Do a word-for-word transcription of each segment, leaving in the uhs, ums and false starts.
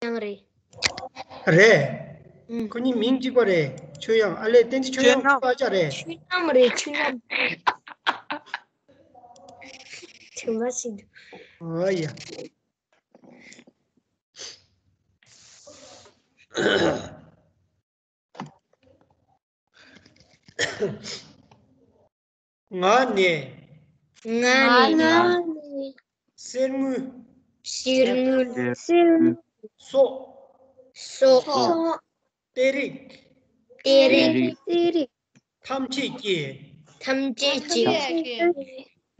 དབྱངས་རེད། རེད། ཨུམ། ཁོ་གཉིས་མིང་གཅིག་པ་རེད། ཆོས་དབྱངས། ཨ་ལས། བསྟན་འཛིན་ཆོས་དབྱངས། ཆོས་རྣམས། ཆོས་རྣམས་རེད། ཆོས་རྣམས། དྲན་པ་ཞིག་འདུག་ཨ་ཡ། ང་ནས། ང་ནས། གསེར་དངུལ། གསེར་དངུལ། གསེར་དངུལ། སོགས། སོགས། གཏེར་རིགས། གཏེར་རིགས། གཏེར་རིགས། ཐམས་ཅད་ཀྱི། ཐམས་ཅད་ཀྱི།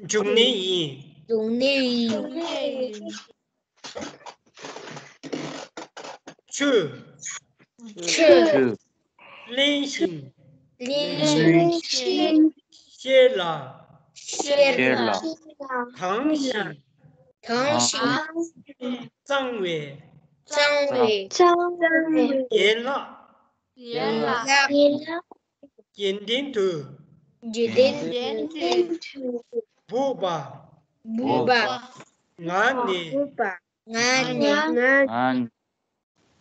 འབྱུང་གནས་ཡིན། འབྱུང་གནས་ཡིན། ཆོས། ཆོས། ཆོས། ལེན་ཞིང་། ལེན་ཞིང་། ཤེས་ལ། ཤེས་ལ། དང་ཞིང་། དང་ཞིང་། གཙང་བའི། གཙང་བའི། ཡན་ལག་ཡན་ལག་ཡན་ལག་དགེ་འདུན་དུ། དགེ་འདུན་དུ། འབུལ་བ། འབུལ་བ། ང་ནས། ང་ནས། ང་ནས།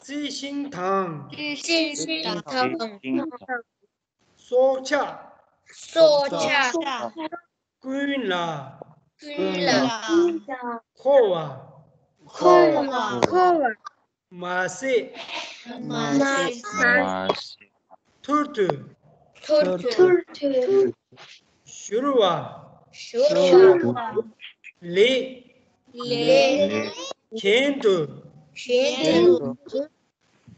རྩི་ཤིང་དང་། རྩི་ཤིང་དང་། སྲོག་ཆགས། སྲོག་ཆགས། ཀུན་ལ། ཀུན་ལ། མཁོ་བ། མཁོ་བ། མཁོ་བ། མ་ཟད། མ་ཟད། མ་ཟད། ཐུར་དུ། ཐུར་དུ། ཐུར་དུ། བཞུར་བ། བཞུར་བ། ལས། ལས། གྱེན་དུ། གྱེན་དུ།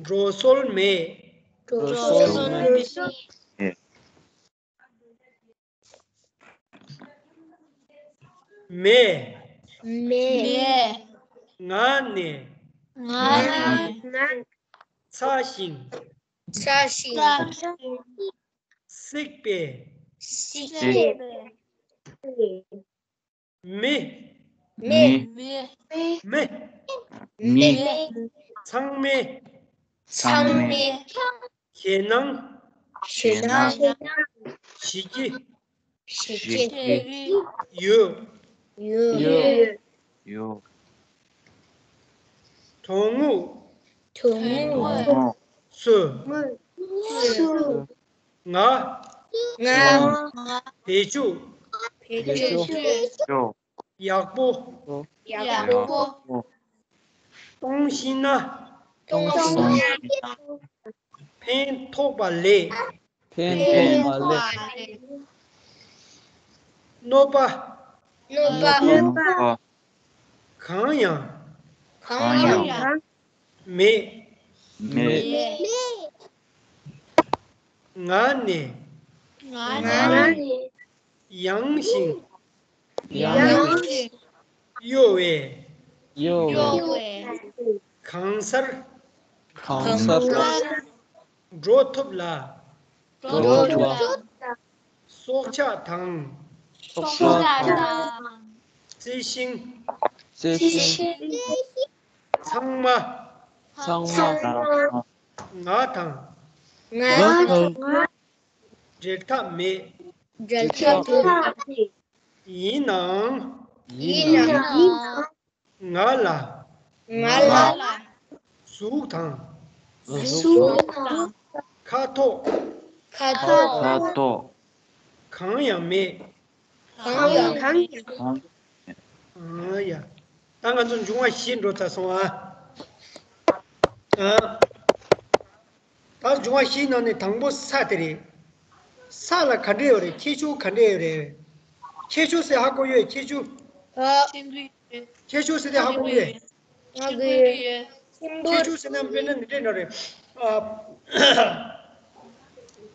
འགྲོ་སྲོལ་མེད། འགྲོ་སྲོལ་མེད། མེད། མེད། ང་ནས། ང་ནས། ཚ་ཞིང་། ཚ་ཞིང་། བསྲེགས་པའི། བསྲེགས་པའི། མི། མི། མི། མི། མི། ཚང་མས། ཚང་མས། ཞེད་སྣང་། ཞེད་སྣང་། བྱེད་ཀྱི། བྱེད་ཀྱི། ཡོད། ཡོད། ཡོད། དོན་དངོས། དོན་དངོས། སུ། སུ། ང་། ང་། བེད་སྤྱོད། བེད་སྤྱོད། ཡག་པོ། ཡག་པོ། གཏོང་ཤེས་ན། གཏོང་ཤེས་ན། ཕན་ཐོགས་པ་ལས། ཕན་ཐོགས་པ་ལས། གནོད་པ། གནོད་པ། གནོད་པ། གང་ཡང་། གང་ཡང་། མེད། མེད། ང་ནས། ང་ནས། ཡང་ཞིང་། ཡང་ཞིང་། གཡོ་བའི། གཡོ་བའི། གང་སར། གང་སར། འགྲོ་ཐུབ་ལ། འགྲོ་ཐུབ་ལ། སྲོག་ཆགས་དང་། སྲོག་ཆགས་དང་། རྩི་ཤིང་། རྩི་ཤིང་། ཚང་མ། ཚང་མ། ང་དང་། ང་དང་། འབྲལ་ཐབས་མེད། འབྲལ་ཐབས་མེད། ཡིན་ནའང་། ཡིན་ནའང་། ང་ལ། ང་ལ། གཟུགས་དང་། གཟུགས་དང་། ཁ་དོག་ཁ་དོག་ཁ་དོག་གང་ཡང་མེད། གང་ཡང་མེད། གང་ཡང་། ཨ་ཡ། ད་ང་ཚོ་འབྱུང་བ་བཞི་འགྲོ་ཚར་སོང་ཨ། ཨ། ད་འབྱུང་བ་བཞིའི་ནང་ནས་དང་པོ་ས་དེ་རེད། ས་ལ་ག་འདྲ་ཡོད་རེད། ཁྱད་ཆོས་ག་འདྲ་ཡོད་རེད། ཁྱད་ཆོས་ཟེར་ཧ་གོ་ཡོད། ཁྱད་ཆོས། ཨ། ཁྱད་ཆོས་ཟེར་དེ་ཧ་གོ་གི་ཡོད། ཧ་གོ་ཡོད། ཁྱད་ཆོས་ཟེར་ན་དཔེར་ན་འདི་འདྲ་འདྲ་རེད།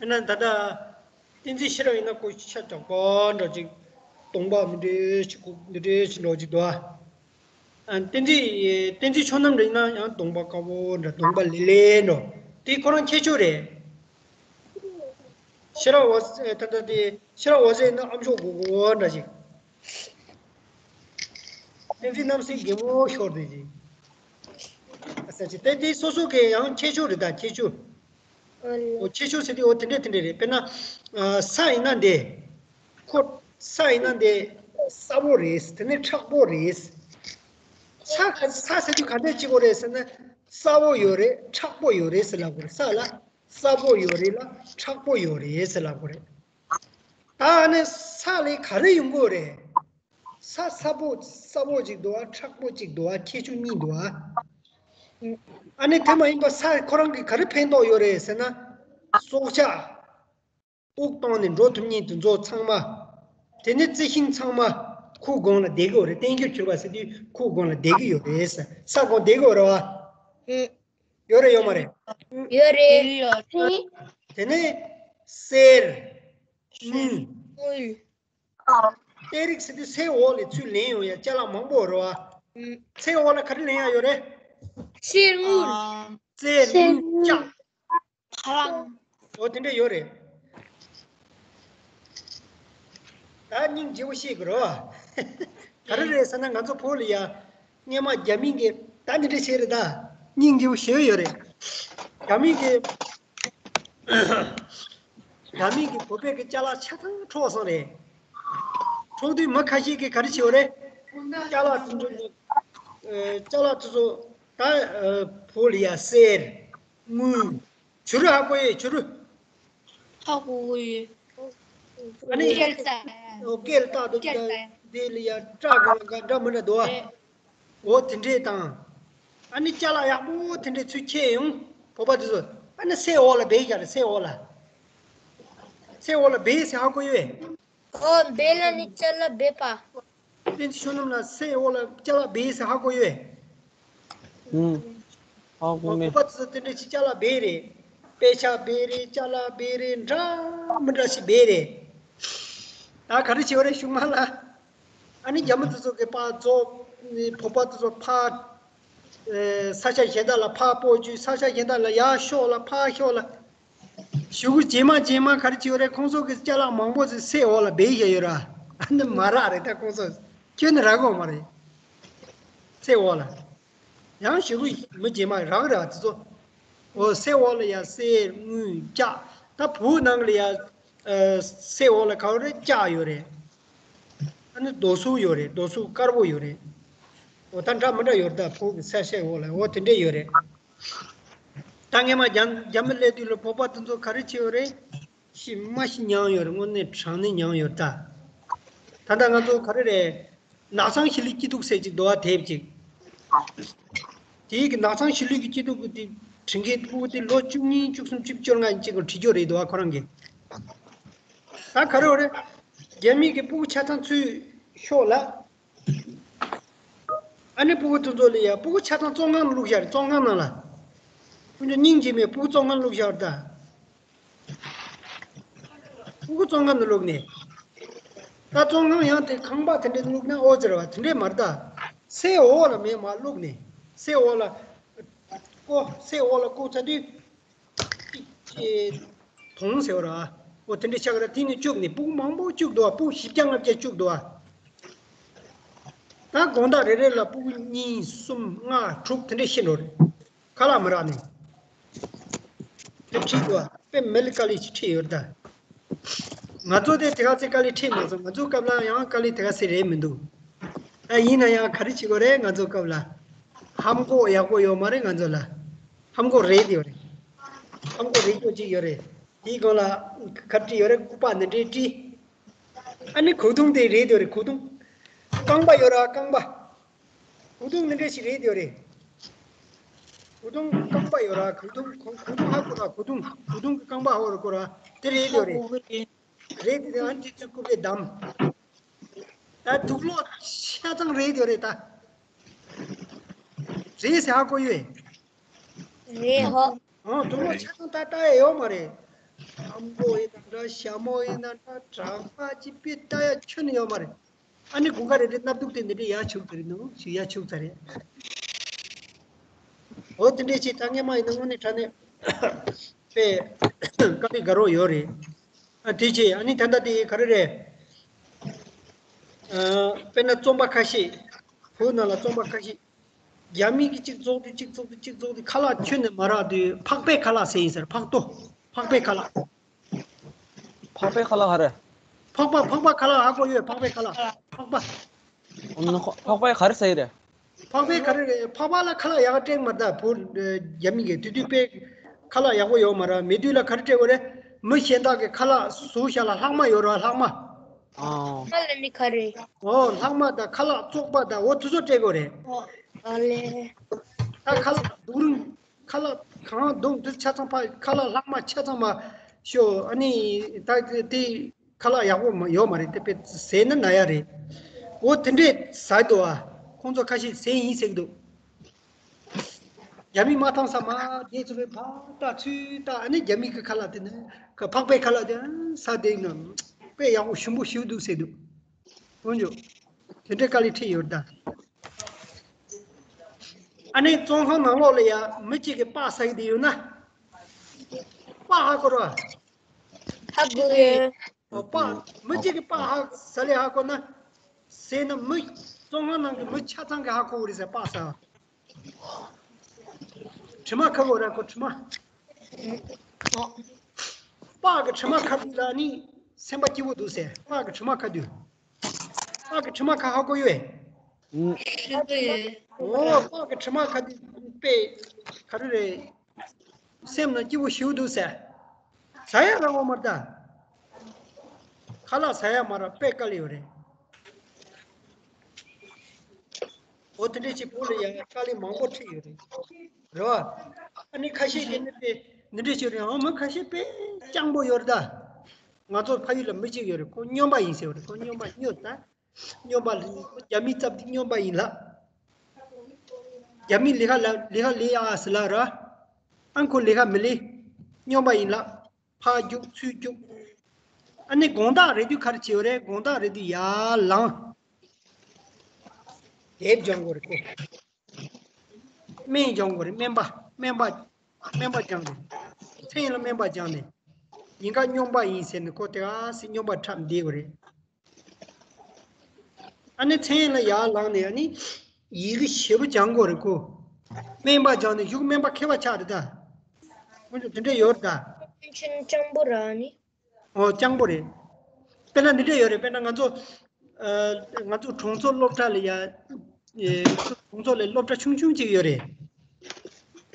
ཨ། དཔེར་ན་ད་ལྟ་བསྟན་འཛིན་ཤེས་རབ་ཡིན་ན་ཁོ་ཤ་རྒྱགས་པ་འདྲ་ཅིག་གདོང་པ་འདི་འདྲ་ཞིག་འདི་འདྲ་ཞིག་འདྲ་ཅིག་འདུག་ཨ། ཨ། བསྟན་འཛིན། བསྟན་འཛིན་ཆོས་རྣམ་འདྲ་ཡིན་ན་ཡང་གདོང་པ་དཀར་པོ་འདྲ། གདོང་པ་ལེ་ལེ་འདྲ། དེ་ཁོ་རང་ཁྱད་ཆོས་རེད། ཤེས་རབ་འོད། ད་ལྟ་དེ་ཤེས་རབ་འོད་ཟེར་ན་ཨ་མཆོག་གུ་གུ་འདྲ་ཞིག་བསྟན་འཛིན་རྣམ་སྲས་རྒན་མོ་ཤོར་དེ་ཞིག་ཨ་ས་ཅི་དེ་དེ་སོ་སོ་གི་ཡང་ཁྱད་ཆོས་རེད། ད་ཁྱད་ཆོས། འོ་ཁྱད་ཆོས་ཟེར་དུས་འོ་དེ་འདྲས་དེ་འདྲས་རེད། དཔེར་ན། ཨ། ས་ཡིན་ན་འདི། ཁོ། ས་ཡིན་ན་འདི། སྲབ་པོ་རེད། དེ་ནས་མཁྲེགས་པོ་རེད། ས་ག་ས་ཟེར་དུས་ག་འདྲས་གཅིག་པོ་རེད་ཟེར་ན། སྲབ་པོ་ཡོད་རེད། མཁྲེགས་པོ་ཡོད་རེད་ཟེར་ལབ་དགོས་རེད། ས་ལ་སྲབ་པོ་ཡོད་རེད་ལ་མཁྲེགས་པོ་ཡོད་རེད་ཟེར་ལབ་དགོས་རེད། ད་ཨ་ནི་ས་ལས་ག་རེ་ཡོང་གི་ཡོད་རེད། ས་སྲབ་པོ་སྲབ་པོ་གཅིག་འདུག་ཨ། མཁྲེགས་པོ་གཅིག་འདུག་ཨ། ཁྱད་ཆོས་གཉིས་འདུག་ཨ། ཨ་ནི་དེ་མ་ཡིན་པ་ས་ཁོ་རང་གིས་ག་རེ་ཕན་ཐོགས་ཡོད་རེད་ཟེར་ན། སྲོག་ཆགས། དབུགས་བཏང་ནས་འགྲོ་ཐུབ་མཁན་དེ་ཚོ་ཚང་མ། དེ་ནས་རྩི་ཤིང་ཚང་མ་ཁོའི་སྒང་ལ་བསྡད་ཀྱི་ཡོད་རེད། བརྟན་གྱུར་གྱུར་པ་ཟེར་དུས་ཁོའི་སྒང་ལ་བསྡད་ཀྱི་ཡོད་རེད་ཟེར། ས་སྒང་བསྡད་ཀྱི་ཡོད་རེད་བ། ཡོད་རེད་ཡོད་མ་རེད། ཡོད་རེད། དེ་ནས་གསེར། དངུལ། དངུལ། གཏེར་རིགས་ཟེར་དུས་སའི་འོག་ལ་ཚུར་ལེན་ཡོང་ཡ་ཅ་ལག་མང་པོ་རེད་བ། སའི་འོག་ལ་ག་རེ་ལེན་ཡ་ཡོད་རེད། གསེར་དངུལ། གསེར་དངུལ་ལྕགས། ཁ་རང་། འོ་དེ་འདྲ་ཡོད་རེད། ད་སྙིང་རྗེ་བོ་བཤད་དགོས་རེད་བ། ག་རེ་རེད་ཟེར་ན་ང་ཚོ་བོད་ལ་ཡ། སྔས་མ་རྒྱ་མི་གིས་ད་འདི་འདྲ་བྱས་རེད་ད། སྙིང་རྗེ་བོ་ཞེ་པོ་ཡོད་རེད། རྒྱ་མི་གིས། རྒྱ་མི་གིས་བོད་པའི་གི་ཅ་ལག་ཆ་ཚང་འཕྲོག་སོང་རེད། འཕྲོག་དུས་མི་ཁ་ཤས་ཀྱིས་ག་རེ་བྱས་ཡོད་རེད། ཅ་ལག་དེ་ཚོ་ནི། ཨ། ཅ་ལག་དེ་ཚོ་ད། ཨ། བོད་ལ་ཡ་གསེར། དངུལ། བྱུ་རུ་ཧ་གོ་ཡོད། བྱུ་རུ། ཧ་གོ་གི་ཡོད། ཨ་ནི། སྐེ་ལ་བཏགས། ཨོ། སྐེ་ལ་བཏགས་འདུག་སྐེ་ལ་བཏགས། འདི་ལ་ཡ་སྐྲ་གང་ག་འདྲ་མི་འདྲ་འདུག་བ། རེད། འོ་དེ་འདྲས་དང་། ཨ་ནི་ཅ་ལག་ཡག་པོ་དེ་འདྲས་ཚུར་ཁྱེར་ཡོང་། བོད་པ་དེ་ཚོ། ཨ་ནི་སའི་འོག་ལ་སྦས་བཞག་རེད། སའི་འོག་ལ། སའི་འོག་ལ་སྦས་ཟེར་ཧ་གོ་ཡོད། ཨོ། སྦས་ལ་ནི་ཅ་ལག་སྦས་པ། བསྟན་འཛིན་ཆོས་རྣམ་ལགས། སའི་འོག་ལ་ཅ་ལག་སྦས་ཟེར་ཧ་གོ་ཡོད། ཨུམ། ཧ་གོ་མེད། བོད་པ་ཚོ་དེ་འདྲ་ཅིག་ཅ་ལག་སྦས་རེད། དཔེ་ཆ་སྦས་རེད། ཅ་ལག་སྦས་རེད། འདྲ་མི་འདྲ་ཞིག་སྦས་རེད། ད་ག་རེ་བྱེད་པ་རེད་གཞུག་མ་ལ། ཨ་ནི་རྒྱ་མི་དེ་ཚོ་གིས་ཕར་རྫོགས། བོད་པ་དེ་ཚོ་ཕར། ཨེ། ས་ཆ་གཞན་དག་ལ་ཕར་སྤོ་བཅུག་ས་ཆ་གཞན་དག་ལ་ཡར་ཤོག་ལ་ཕར་ཤོག་ལ། གཞུག་གུ་རྗེས་མ་རྗེས་མ་ག་རེ་བྱེད་པ་རེད། ཁོང་ཚོ་གི་ཅ་ལག་མང་པོ་ཞིག་སའི་འོག་ལ་སྦས་བཞག་ཡོད་ར། ཨ་ནི་མ་རག་རེད། ད་ཁོང་ཚོ་ཁྱོན་ནས་རག་གི་མ་རེད། སའི་འོག་ལ། ཡང་གཞུག་གུ་མི་རྗེས་མ་རག་རེད་བ་དེ་ཚོ། འོ། སའི་འོག་ལ་ཡ་གསེར་དངུལ་ལྕགས། ད་བོད་ནང་ལ་ཡ། ཨ། སའི་འོག་ལ་ག་བ་རེད། ལྕགས་ཡོད་རེད། ཨ་ནི་རྡོ་སོལ་ཡོད་རེད། རྡོ་སོལ་དཀར་པོ་ཡོད་རེད། འོ། ད་འདྲ་མི་འདྲ་ཡོད་རེད། ད་བོད་ཀྱི་ས་སའི་འོག་ལ། འོ། དེ་འདྲས་ཡོད་རེད། ད་སྔས་མ་རྒྱ་རྒྱ་མི་སླེབས་དུས་ལ་བོད་པ་དེ་ཚོ་ག་རེ་བྱས་ཡོད་རེད། ཤི་མ་ཤི་མྱངས་ཡོད་རེད། དངོས་གནས་དྲང་གནས་མྱངས་ཡོད་རེད་ད། ད་ལྟ་ང་ཚོ་ག་རེ་རེད། ནགས་ཚང་གཞིས་ལུས་སྐྱིད་སྡུག་ཟེར་ཅིག་འདུག་བ། དེབ་ཅིག་དེའི་གི་ནགས་ཚང་གཞིས་ལུས་ཀྱི་སྐྱིད་སྡུག་གི་དེ་བྲིས་མཁན་ཕྲུ་གུ་དེ་ལོ་བཅུ་གཉིས་བཅུ་གསུམ་བཅུ་བཅོ་ལྔ་ཡིན་ཅིག་གི་བྲིས་རྒྱུ་རེད་འདུག་བ། ཁོ་རང་གིས། ད་ག་རེ་རེད། རྒྱ་མི་གི་ཕྲུ་གུ་ཆ་ཚང་ཚུར་ཤོག་ལ། ཨ་ནི་ཕྲུ་གུ་དེ་ཚོ་ལ་ཡ། ཕྲུ་གུ་ཆ་ཚང་བཙོན་ཁང་ལ་བླུགས་བཞག་རེད། བཙོན་ཁང་ནང་ལ། ཁོང་ཚོ་སྙིང་རྗེ་མེད། ཕྲུ་གུ་བཙོན་ཁང་ལ་བླུགས་བཞག་རེད་ད། ཕྲུ་གུ་བཙོན་ཁང་ནང་བླུགས་ནས། ད་བཙོན་ཁང་ཡང་དེ་ཁང་པ་དེ་འདྲས་བླུགས་ན་ཨོ་ཙི་རེད་བ། དེ་འདྲས་མ་རེད་ད། སའི་འོག་ལ་མེ་མར་བླུགས་ནས། སའི་འོག་ལ་བཀོ། སའི་འོག་ལ་བཀོ་ཚར་དུས། ཅིག་ཅིག་དོང་ཟེར་བ་ར། འོ། དེ་འདྲས་ཆགས་ར། དེ་ནས་བཅུག་ནས་ཕྲུ་གུ་མང་པོ་བཅུག་འདུག་བ། ཕྲུ་གུ་བཞི་བརྒྱ་ལྔ་བརྒྱ་བཅུག་འདུག་བ། ད་དགོང་དག་རེ་རེ་ལ་ཕྲུ་གུ་གཉིས་གསུམ་ལྔ་དྲུག་དེ་འདྲས་ཤི་འགྲོ་རེད། ཁ་ལག་མི་རག་ནས། དེ་ཁྲིད་འདུག་བ། དཔེ་མི་ལ་དཀའ་ལས་ཅིག་འཕྲད་ཡོད་རེད་ད། ང་ཚོ་དེ་དེ་ག་ཚོད་དཀའ་ལས་འཕྲད་མ་སོང་། ང་ཚོའི་སྐབས་ལ་ཡང་དཀའ་ལས་དེ་ག་ཚོད་རེད་མི་འདུག་ཨ། ཡིན་ན་ཡང་ག་རེ་བྱེད་དགོས་རེད། ང་ཚོའི་སྐབས་ལ་ཧམ་གོག་ཡག་པོ་ཡོད་མ་རེད། ང་ཚོ་ལ་ཧམ་གོག་རེད་དེ་ཡོད་རེད། ཧམ་གོག་རེད་ཅོག་ཅིག་ཡོད་རེད། དེའི་སྒང་ལ་ག་རེ་བྲིས་ཡོད་རེད། སྐུད་པ་འདི་འདྲས་བྲིས། ཨ་ནི་གོས་ཐུང་དེ་རེད་དེ་ཡོད་རེད། གོས་ཐུང་། རྐང་པ་ཡོད་ར། རྐང་པ། གོས་ཐུང་འདི་འདྲས་ཞིག་རེད་དེ་ཡོད་རེད། གོས་ཐུང་། རྐང་པ་ཡོད་ར། གོས་ཐུང་། གོས་གོས་ཐུང་ཧ་གོ་ར། གོས་ཐུང་། གོས་ཐུང་གི་རྐང་པ་ཧ་གོ་ར། དེ་རེད་དེ་ཡོད་རེད། རེད་དེ། ཨ་ནི་དེ་ཚོའི་སྐུད་པས་བསྡམས། ད་དུག་ལོག་ཆ་ཚང་རེད་དེ་ཡོད་རེད་ད། རེད་ཟེར་ཧ་གོ་ཡོད། རེད་ཧོ། ཨང་། དུག་ལོག་ཆ་ཚང་ད་ལྟ་ཡ་ཡོད་མ་རེད། ཨམ་ཀོ་ཡིན་ན་འདྲ། ཞྭ་མོ་ཡིན་ན་འདྲ། གྲྭ་པ་ཅིག་དཔེ་ལྟ་ཡ་ཁྱོན་ནས་ཡོད་མ་རེད། ཨ་ནི་དགུན་ཁ་རེ་རེ་སྣབས་དུག་དེ་འདི་འདྲས་ཡར་བྱུག་ཚར་རེད། ནང་ཞིག་ཡར་བྱུག་ཚར་རེད། འོ། དེ་འདྲས་བྱས། ད་སྔས་མ་ཡིན་ན་དངོས་གནས་དྲང་གནས་དཔེ་དཀའ་ལས་དགའ་རོགས་ཡོད་རེད། ཨ། དེ་བྱས། ཨ་ནི་ད་ལྟ་དེ་ག་རེ་རེད། ཨ། དཔེར་ན་རྩོམ་པ་ཁ་ཤས། བོད་ནང་ལ་རྩོམ་པ་ཁ་ཤས། རྒྱ་མི་གིས་གཅིག་རྫོགས་དུས་གཅིག་རྫོགས་དུས་གཅིག་རྫོགས་དུས། ཁ་ལག་ཁྱོན་ནས་མ་རག་དུས། ཕག་པའི་ཁ་ལག་ཟེར་ཡིན་ཟེར། ཕག་ཏོ། ཕག་པའི་ཁ་ལག་ཕག་པའི་ཁ་ལག་ག་རེ། ཕག་པ། ཕག་པ་ཁ་ལག་ཧ་གོ་ཡོད། ཕག་པའི་ཁ་ལག་ཕག་པ། ཨོ་ན། ཕག་པའི་ག་རེ་ཟེར་ཡི་རེད། ཕག་པའི་ག་རེ་རེད། ཕག་པ་ལ་ཁ་ལག་ཡག་སྤྲད་མ་རེད་ད། བུ་རྒྱ་མི་གི་དེ་དུས་དཔེ་ཁ་ལག་ཡག་པོ་ཡོད་མ་རེད། མེད་དུས་ལ་ག་རེ་སྤྲད་དགོས་རེད། མི་གཞན་དག་གི་ཁ་ལག་བཟོ་བྱ་ལ་ལྷག་མ་ཡོད་རེད། ལྷག་མ། ཨོ། ཁ་ལག་ནི་ག་རེ། ཨོ། ལྷག་མ་དང་ཁ་ལག་བཙོག་པ་དང་འོ་དེ་ཚོ་སྤྲད་དགོས་རེད། ཨོ། ཨ་ལེ། ད་ཁ་ལག་སྡུག་རུང་། ཁ་ལག་གང་བརྡུང་དུས་ཆ་ཚང་ཕ་ཁ་ལག་ལྷག་མ་ཆ་ཚང་མ་ཤོ། ཨ་ནི་ད་དེ་ཁ་ལག་ཡག་པོ་མ་ཡོད་མ་རེད། དེ་དཔེ་ཟས་ན་ན་ཡ་རེད། འོ་དེ་འདྲས་ཟ་འདུག་ཨ། ཁོང་ཚོ་ཁ་ཤས་ཟས་ཡིན་ཟེར་གི་འདུག་རྒྱ་མི་མ་ཐང་ས་མ་དེ་ཚོ་བའི་ཕ་ལྟ་ཚུལ་ལྟ། ཨ་ནི་རྒྱ་མི་གི་ཁ་ལག་དེ་ནི་ཁ་ཕག་པའི་ཁ་ལག་དེ་ཟ་བསྡད་ན་དཔེ་ཡག་པོ་ཞིམ་པོ་ཞིག་འདུག་ཟེར་འདུག་དཀོན་མཆོག་དེ་འདྲའི་དཀའ་ལས་ཁྲིད་ཡོད་ད། ཨ་ནི་བཙོན་ཁང་ནང་ལོགས་ལ་ཡ་མི་གཅིག་གིས་སྤགས་ཟ་གི་བསྡད་ཡོད་ན། སྤགས་ཧ་གོ་ར། ཧ་གོ་ཡོད། ཨོ་སྤགས། མི་གཅིག་གིས་སྤགས་ཧ་ཟ་ལེ་ཧ་གོ་ན། ཟས་ན་མི་བཙོན་ཁང་ནང་གི་མི་ཆ་ཚང་གིས་ཧ་གོ་གི་རེད་ཟེར། སྤགས་ཟ། དྲི་མ་ཁ་གོ་ར་ཁོ་དྲི་མ། སྤགས་ཀྱི་དྲི་མ་ཁ་དུས་ལ་ནི་སེམས་པ་སྐྱིད་པོ་འདུག་ཟེར། སྤགས་ཀྱི་དྲི་མ་ཁ་དུས། སྤགས་ཀྱི་དྲི་མ་ཁ་ཧ་གོ་ཡོད། ཧ་གོ་ཡོད། ཨོ་སྤགས་ཀྱི་དྲི་མ་ཁ་དུས་དཔེ་ག་རེ་རེད། སེམས་ནང་སྐྱིད་པོ་ཞིག་འདུག་ཟེར། ཟ་ཡ་རང་འོ་མར་ད། ཁ་ལག་ཟ་ཡ་མ་ར་དཔེ་དཀའ་ལས་ཡོད་རེད། འོ་དེ་འདྲས་ཅིག་བོད་ལ་ཡང་དཀའ་ལས་མང་པོ་འཕྲད་ཡོད་རེད། རེད་བ། ཨ་ནི་ཁ་ཤས་ཀྱིས་ནི་དཔེ་འདི་འདྲས་ཅིག་རེད། ཨང་མི་ཁ་ཤས་དཔེ་སྤྱང་པོ་ཡོད་རེད་ད། ང་ཚོ་ཕ་ཡུལ་ལ་མི་གཅིག་ཡོད་རེད། ཁོ་སྨྱོན་པ་ཡིན་ཟེར་བ་རེད། ཁོ་སྨྱོན་པ་སྨྱོ་ད། སྨྱོན་པ་ལ་རྒྱ་མིའི་རྩ་བདེ་སྨྱོན་པ་ཡིན་ལགས། རྒྱ་མིའི་ལས་ཀ་ལ་ལས་ཀ་ལས་ཡག་ཟེར་ལབ་ར། ཨང་ཁོ་ལས་ཀ་མི་ལས། སྨྱོན་པ་ཡིན་ལགས། ཕར་རྒྱུག་ཚུར་རྒྱུག་ཨ་ནི་དགོང་དག་རེད་དུས་ག་རེ་བྱེད་ཡོད་རེད། དགོང་དག་རེད་དུས་ཡར་ལངས། དེབ་སྦྱང་དགོས་རེད་ཁོ། སྨན་སྦྱང་དགོས་རེད། སྨན་པ་སྨན་པ་སྨན་པ་སྦྱངས་ནས། མཚན་ལ་སྨན་པ་སྦྱངས་ནས། ཉིན་ཁ་སྨྱོན་པ་ཡིན་ཟེར་ནས་ཁོ་དེ་ག་སེ་སྨྱོན་པ་འཁྲབ་བསྡད་དགོས་རེད། ཨ་ནི་མཚན་ལ་ཡར་ལངས་ནས་ཨ་ནི་ཡི་གེ་ཞེ་པོ་སྦྱང་དགོས་རེད་ཁོ། སྨན་པ་སྦྱངས་ནས་གཞུག་སྨན་པ་མཁས་པ་ཆགས་རེད་ད། ཁོ་ཚོ་དེ་འདྲ་ཡོད་རེད་ད། ཆེན་སྤྱང་པོ་ར་ནི། ཨོ་སྤྱང་པོ་རེད། དཔེར་ན་འདི་འདྲ་ཡོད་རེད། དཔེར་ན་ང་ཚོ་ཨ་ང་ཚོ་གྲོང་ཚོ་སློབ་གྲྭ་ལ་ཡ། ཨེ་གྲོང་ཚོ་ལ་སློབ་གྲྭ་ཆུང་ཆུང་ཅིག་ཡོད་རེད།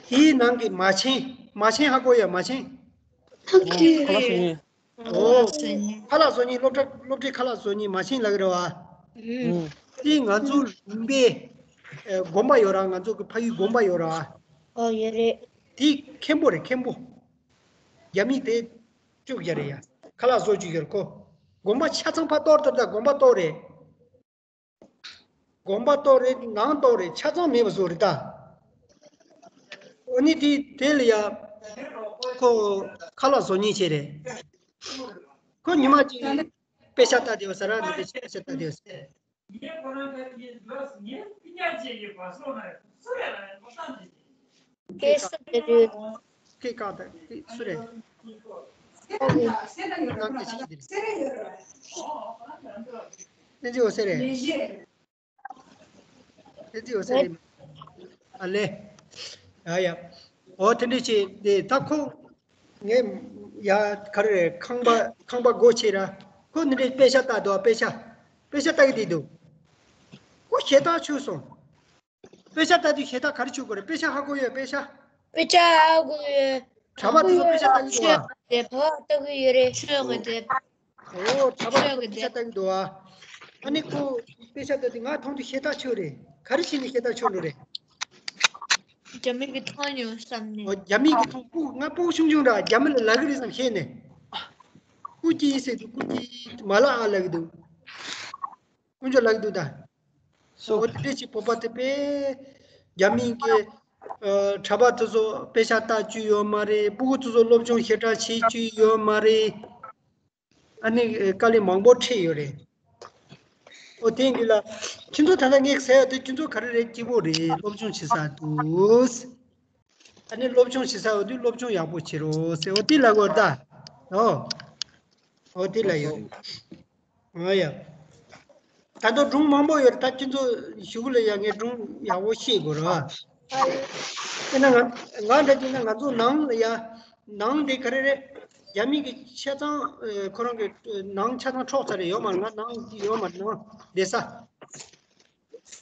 དེའི་ནང་གི་མ་ཆེན། མ་ཆེན་ཧ་གོ་ཡ། མ་ཆེན། ཁ་ལག་བཟོ་མཁན། ཨོ། ཁ་ལག་བཟོ་མཁན། སློབ་གྲྭ་སློབ་གྲྭའི་ཁ་ལག་བཟོ་མཁན་མ་ཆེན་ལབ་ཀྱི་རེད་བ། ཨུམ། དེ་ང་ཚོ་ལུང་པའི་ཨེ་དགོན་པ་ཡོད་ར། ང་ཚོ་གི་ཕ་ཡུལ་དགོན་པ་ཡོད་ར། ཨོ་ཡོད་རེད། དེ་མཁན་པོ་རེད། མཁན་པོ། རྒྱ་མི་དེ་བཅུག་ཡ་རེད་ཡ། ཁ་ལག་བཟོ་བཅུག་ཡ་རེད་ཁོ། དགོན་པ་ཆ་ཚང་ཕར་གཏོར་ཐུབ་ད། དགོན་པ་གཏོར་རེད། དགོན་པ་གཏོར་རེད། ནང་གཏོར་རེད། ཆ་ཚང་མེད་པ་བཟོ་རེད་ད། འོ་ནི་དེ་དེ་ལ་ཡ་ཁོ་ཁ་ལག་བཟོ་མཁན་བྱས་རེད། ཁོ་ཉི་མ་གཅིག་དཔེ་ཆ་ལྟ་བསྡད་ཡོད་ས་ར། འདི་དཔེ་ཆ་དཔེ་ཆ་ལྟ་བསྡད་ཡོད་ས། ངའི་ཁོ་རང་ད་ཡིན་འདུག་ངའི་སྤུན་ཀྱག་ཅིག་ཡོད་པ་སོང་ན་སུ་རེད་ལ་ཡང་ལོ་ཙཱ་འདི་ཡིན། སྐད་སུ་རེད་དུས། སྐད་བཀག་ད་སྐད་སུ་རེད། ཨོ་ཡ། ནང་སྐད་ཆ་ཡིན་དེ་རེད། དེ་ཅི་འོ་སེ་རེད། དེ་ཅི་འོ་སེ་རེད། ཨ་ལེ། ཡ་ཡ། འོ་དེ་འདྲ་བྱས་དེ་ད་ཁོ། ངས་ཡ་ག་རེ་རེད། ཁང་པ་ཁང་པ་སྒོ་ཕྱེ་ར། ཁོ་འདི་འདྲའི་དཔེ་ཆ་ལྟ་འདུག་དཔེ་ཆ། དཔེ་ཆ་ལྟ་གི་བསྡད་འདུག་ཁོ་ཞེ་དྲག་ཆུག་སོང་། དཔེ་ཆ་ལྟ་དུས་ཞེ་དྲག་ག་རེ་ཆུག་དགོས་རེད། དཔེ་ཆ་ཧ་གོ་ཡོད། དཔེ་ཆ། དཔེ་ཆ་ཧ་གོ་ཡོད། གྲྭ་པ་དེ་ཚོ་དཔེ་ཆ་ལྟ་གི་འདུག་ཨ། ཆོས་ཀྱི་དེབ་ལྟ་གི་ཡོད་རེད། ཆོས་ཀྱི་དེབ། ཨོ་གྲྭ་པ་དེ་ཚོ་དཔེ་ཆ་ལྟ་གི་འདུག་ཨ། ཨ་ནི་ཁོ་དཔེ་ཆ་ལྟ་དུས་ང་མཐོང་དུས་ཞེ་དྲག་ཆུག་རེད། ག་རེ་བྱས་ནས་ཞེ་དྲག་ཆུག་འགྲོ་རེད། རྒྱ་མི་གིས་མཐོང་མྱོང་བསམ་ནས། ཨོ་རྒྱ་མི་གིས་མཐོང་། སྤུ་ང་སྤུ་གུ་ཆུང་ཆུང་འདྲ། རྒྱ་མི་ལ་ལབ་གི་རེད་བསམ་ཤེས་ནས། སྐུ་སྐྱིད་ཟེར་དུས་སྐུ་སྐྱིད་མ་ལབ་ཨ་ལབ་གི་འདུག་དཀོན་མཆོག་ལབ་ཀྱི་འདུག་ད། སོ་སོ་དེ་འདྲས་ཅིག་བོད་པ་དེ་དཔེ་རྒྱ་མིའི་གི་ཨ་གྲྭ་པ་དེ་ཚོ་དཔེ་ཆ་ལྟ་བཅུག་ཡོད་མ་རེད། སྤུ་གུ་དེ་ཚོ་སློབ་སྦྱོང་ཞེ་དྲག་བྱེད་བཅུག་ཡོད་མ་རེད། ཨ་ནི་དཀའ་ལས་མང་པོ་འཕྲད་ཡོད་རེད། ཨོ་དེ་འདི་ལ་ཁྱེད་ཚོ་ད་ལྟ་ངས་ཟེར་ཡ་དེ་ཁྱེད་ཚོ་ག་རེ་རེད། སྐྱིད་པོ་རེད། སློབ་སྦྱོང་བྱེད་ས་འདུག་ཨ་ནི་སློབ་སྦྱོང་བྱེད་ས་ཡོད་དུས་སློབ་སྦྱོང་ཡག་པོ་བྱེད་རོགས་ཟེར། ཨོ་དེ་ལབ་དགོས་རེད་ད། ཨོ། ཨོ་དེ་ལབ་ཡོད་རེད། ཨ་ཡ། ད་དུང་སྒྲུང་མང་པོ་ཡོད་རེད། ད་ཁྱེད་ཚོ་གཞུག་ལ་ཡ་ངས་སྒྲུང་ཡག་པོ་བཤད་དགོས་རེད་བ། དེ་ན་ང་ང་འདྲ་བྱས་ན་ང་ཚོ་ནང་ལ་ཡ། ནང་དེ་ག་རེ་རེད། རྒྱ་མི་གི་ཆ་ཚང་ཨ་ཁོ་རང་གི་ནང་ཆ་ཚང་འཕྲོག་ཚར་རེད། ཡོད་མ་རེད། ང་ནང་ཡོད་མ་རེད། ནང་བསྡད་ས།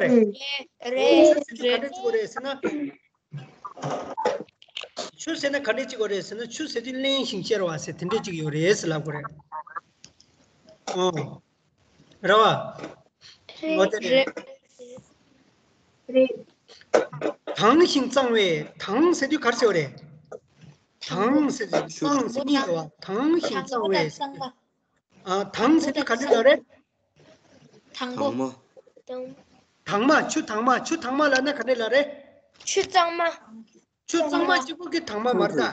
མ་རེད། རེད། ཆུ་ཟེར་དུས་ག་འདྲ་གཅིག་པོ་རེད་ཟེར་ན། ཆུ་ཟེར་ན་ག་འདྲ་གཅིག་པོ་རེད་ཟེར་ན། ཆུ་ཟེར་དུས་བརླན་ཞིང་གཤེར་བ་ཟེར་དེ་འདྲ་གཅིག་ཡོད་རེད་ཟེར་ལབ་དགོས་རེད། ཨོ། རེད་བ། ཨོ་དེ་རེད། རེད། དྭངས་ཤིང་གཙང་བའི། དྭངས་ཟེར་དུས་ག་རེ་ཟེར་བ་རེད། དྭངས་ཟེར་དུས་གཙང་ཟེར་གཉིས་ཡོད་བ། དྭངས་ཤིང་གཙང་བའི། དྭངས་པོ་དང་གཙང་མ། ཨ། དྭངས་ཟེར་དུས་ག་འདྲ་ལབ་རེད། དྭངས་པོ། དྭངས་མ། དྭངས་མ། ཆུ་དྭངས་མ། ཆུ་དྭངས་མ་ལབ་ན་ག་འདྲ་ལབ་རེད། ཆུ་གཙང་མ། ཆུ་གཙང་མ་གཅིག་པོ་གི་དྭངས་མ་མ་རེད་ད།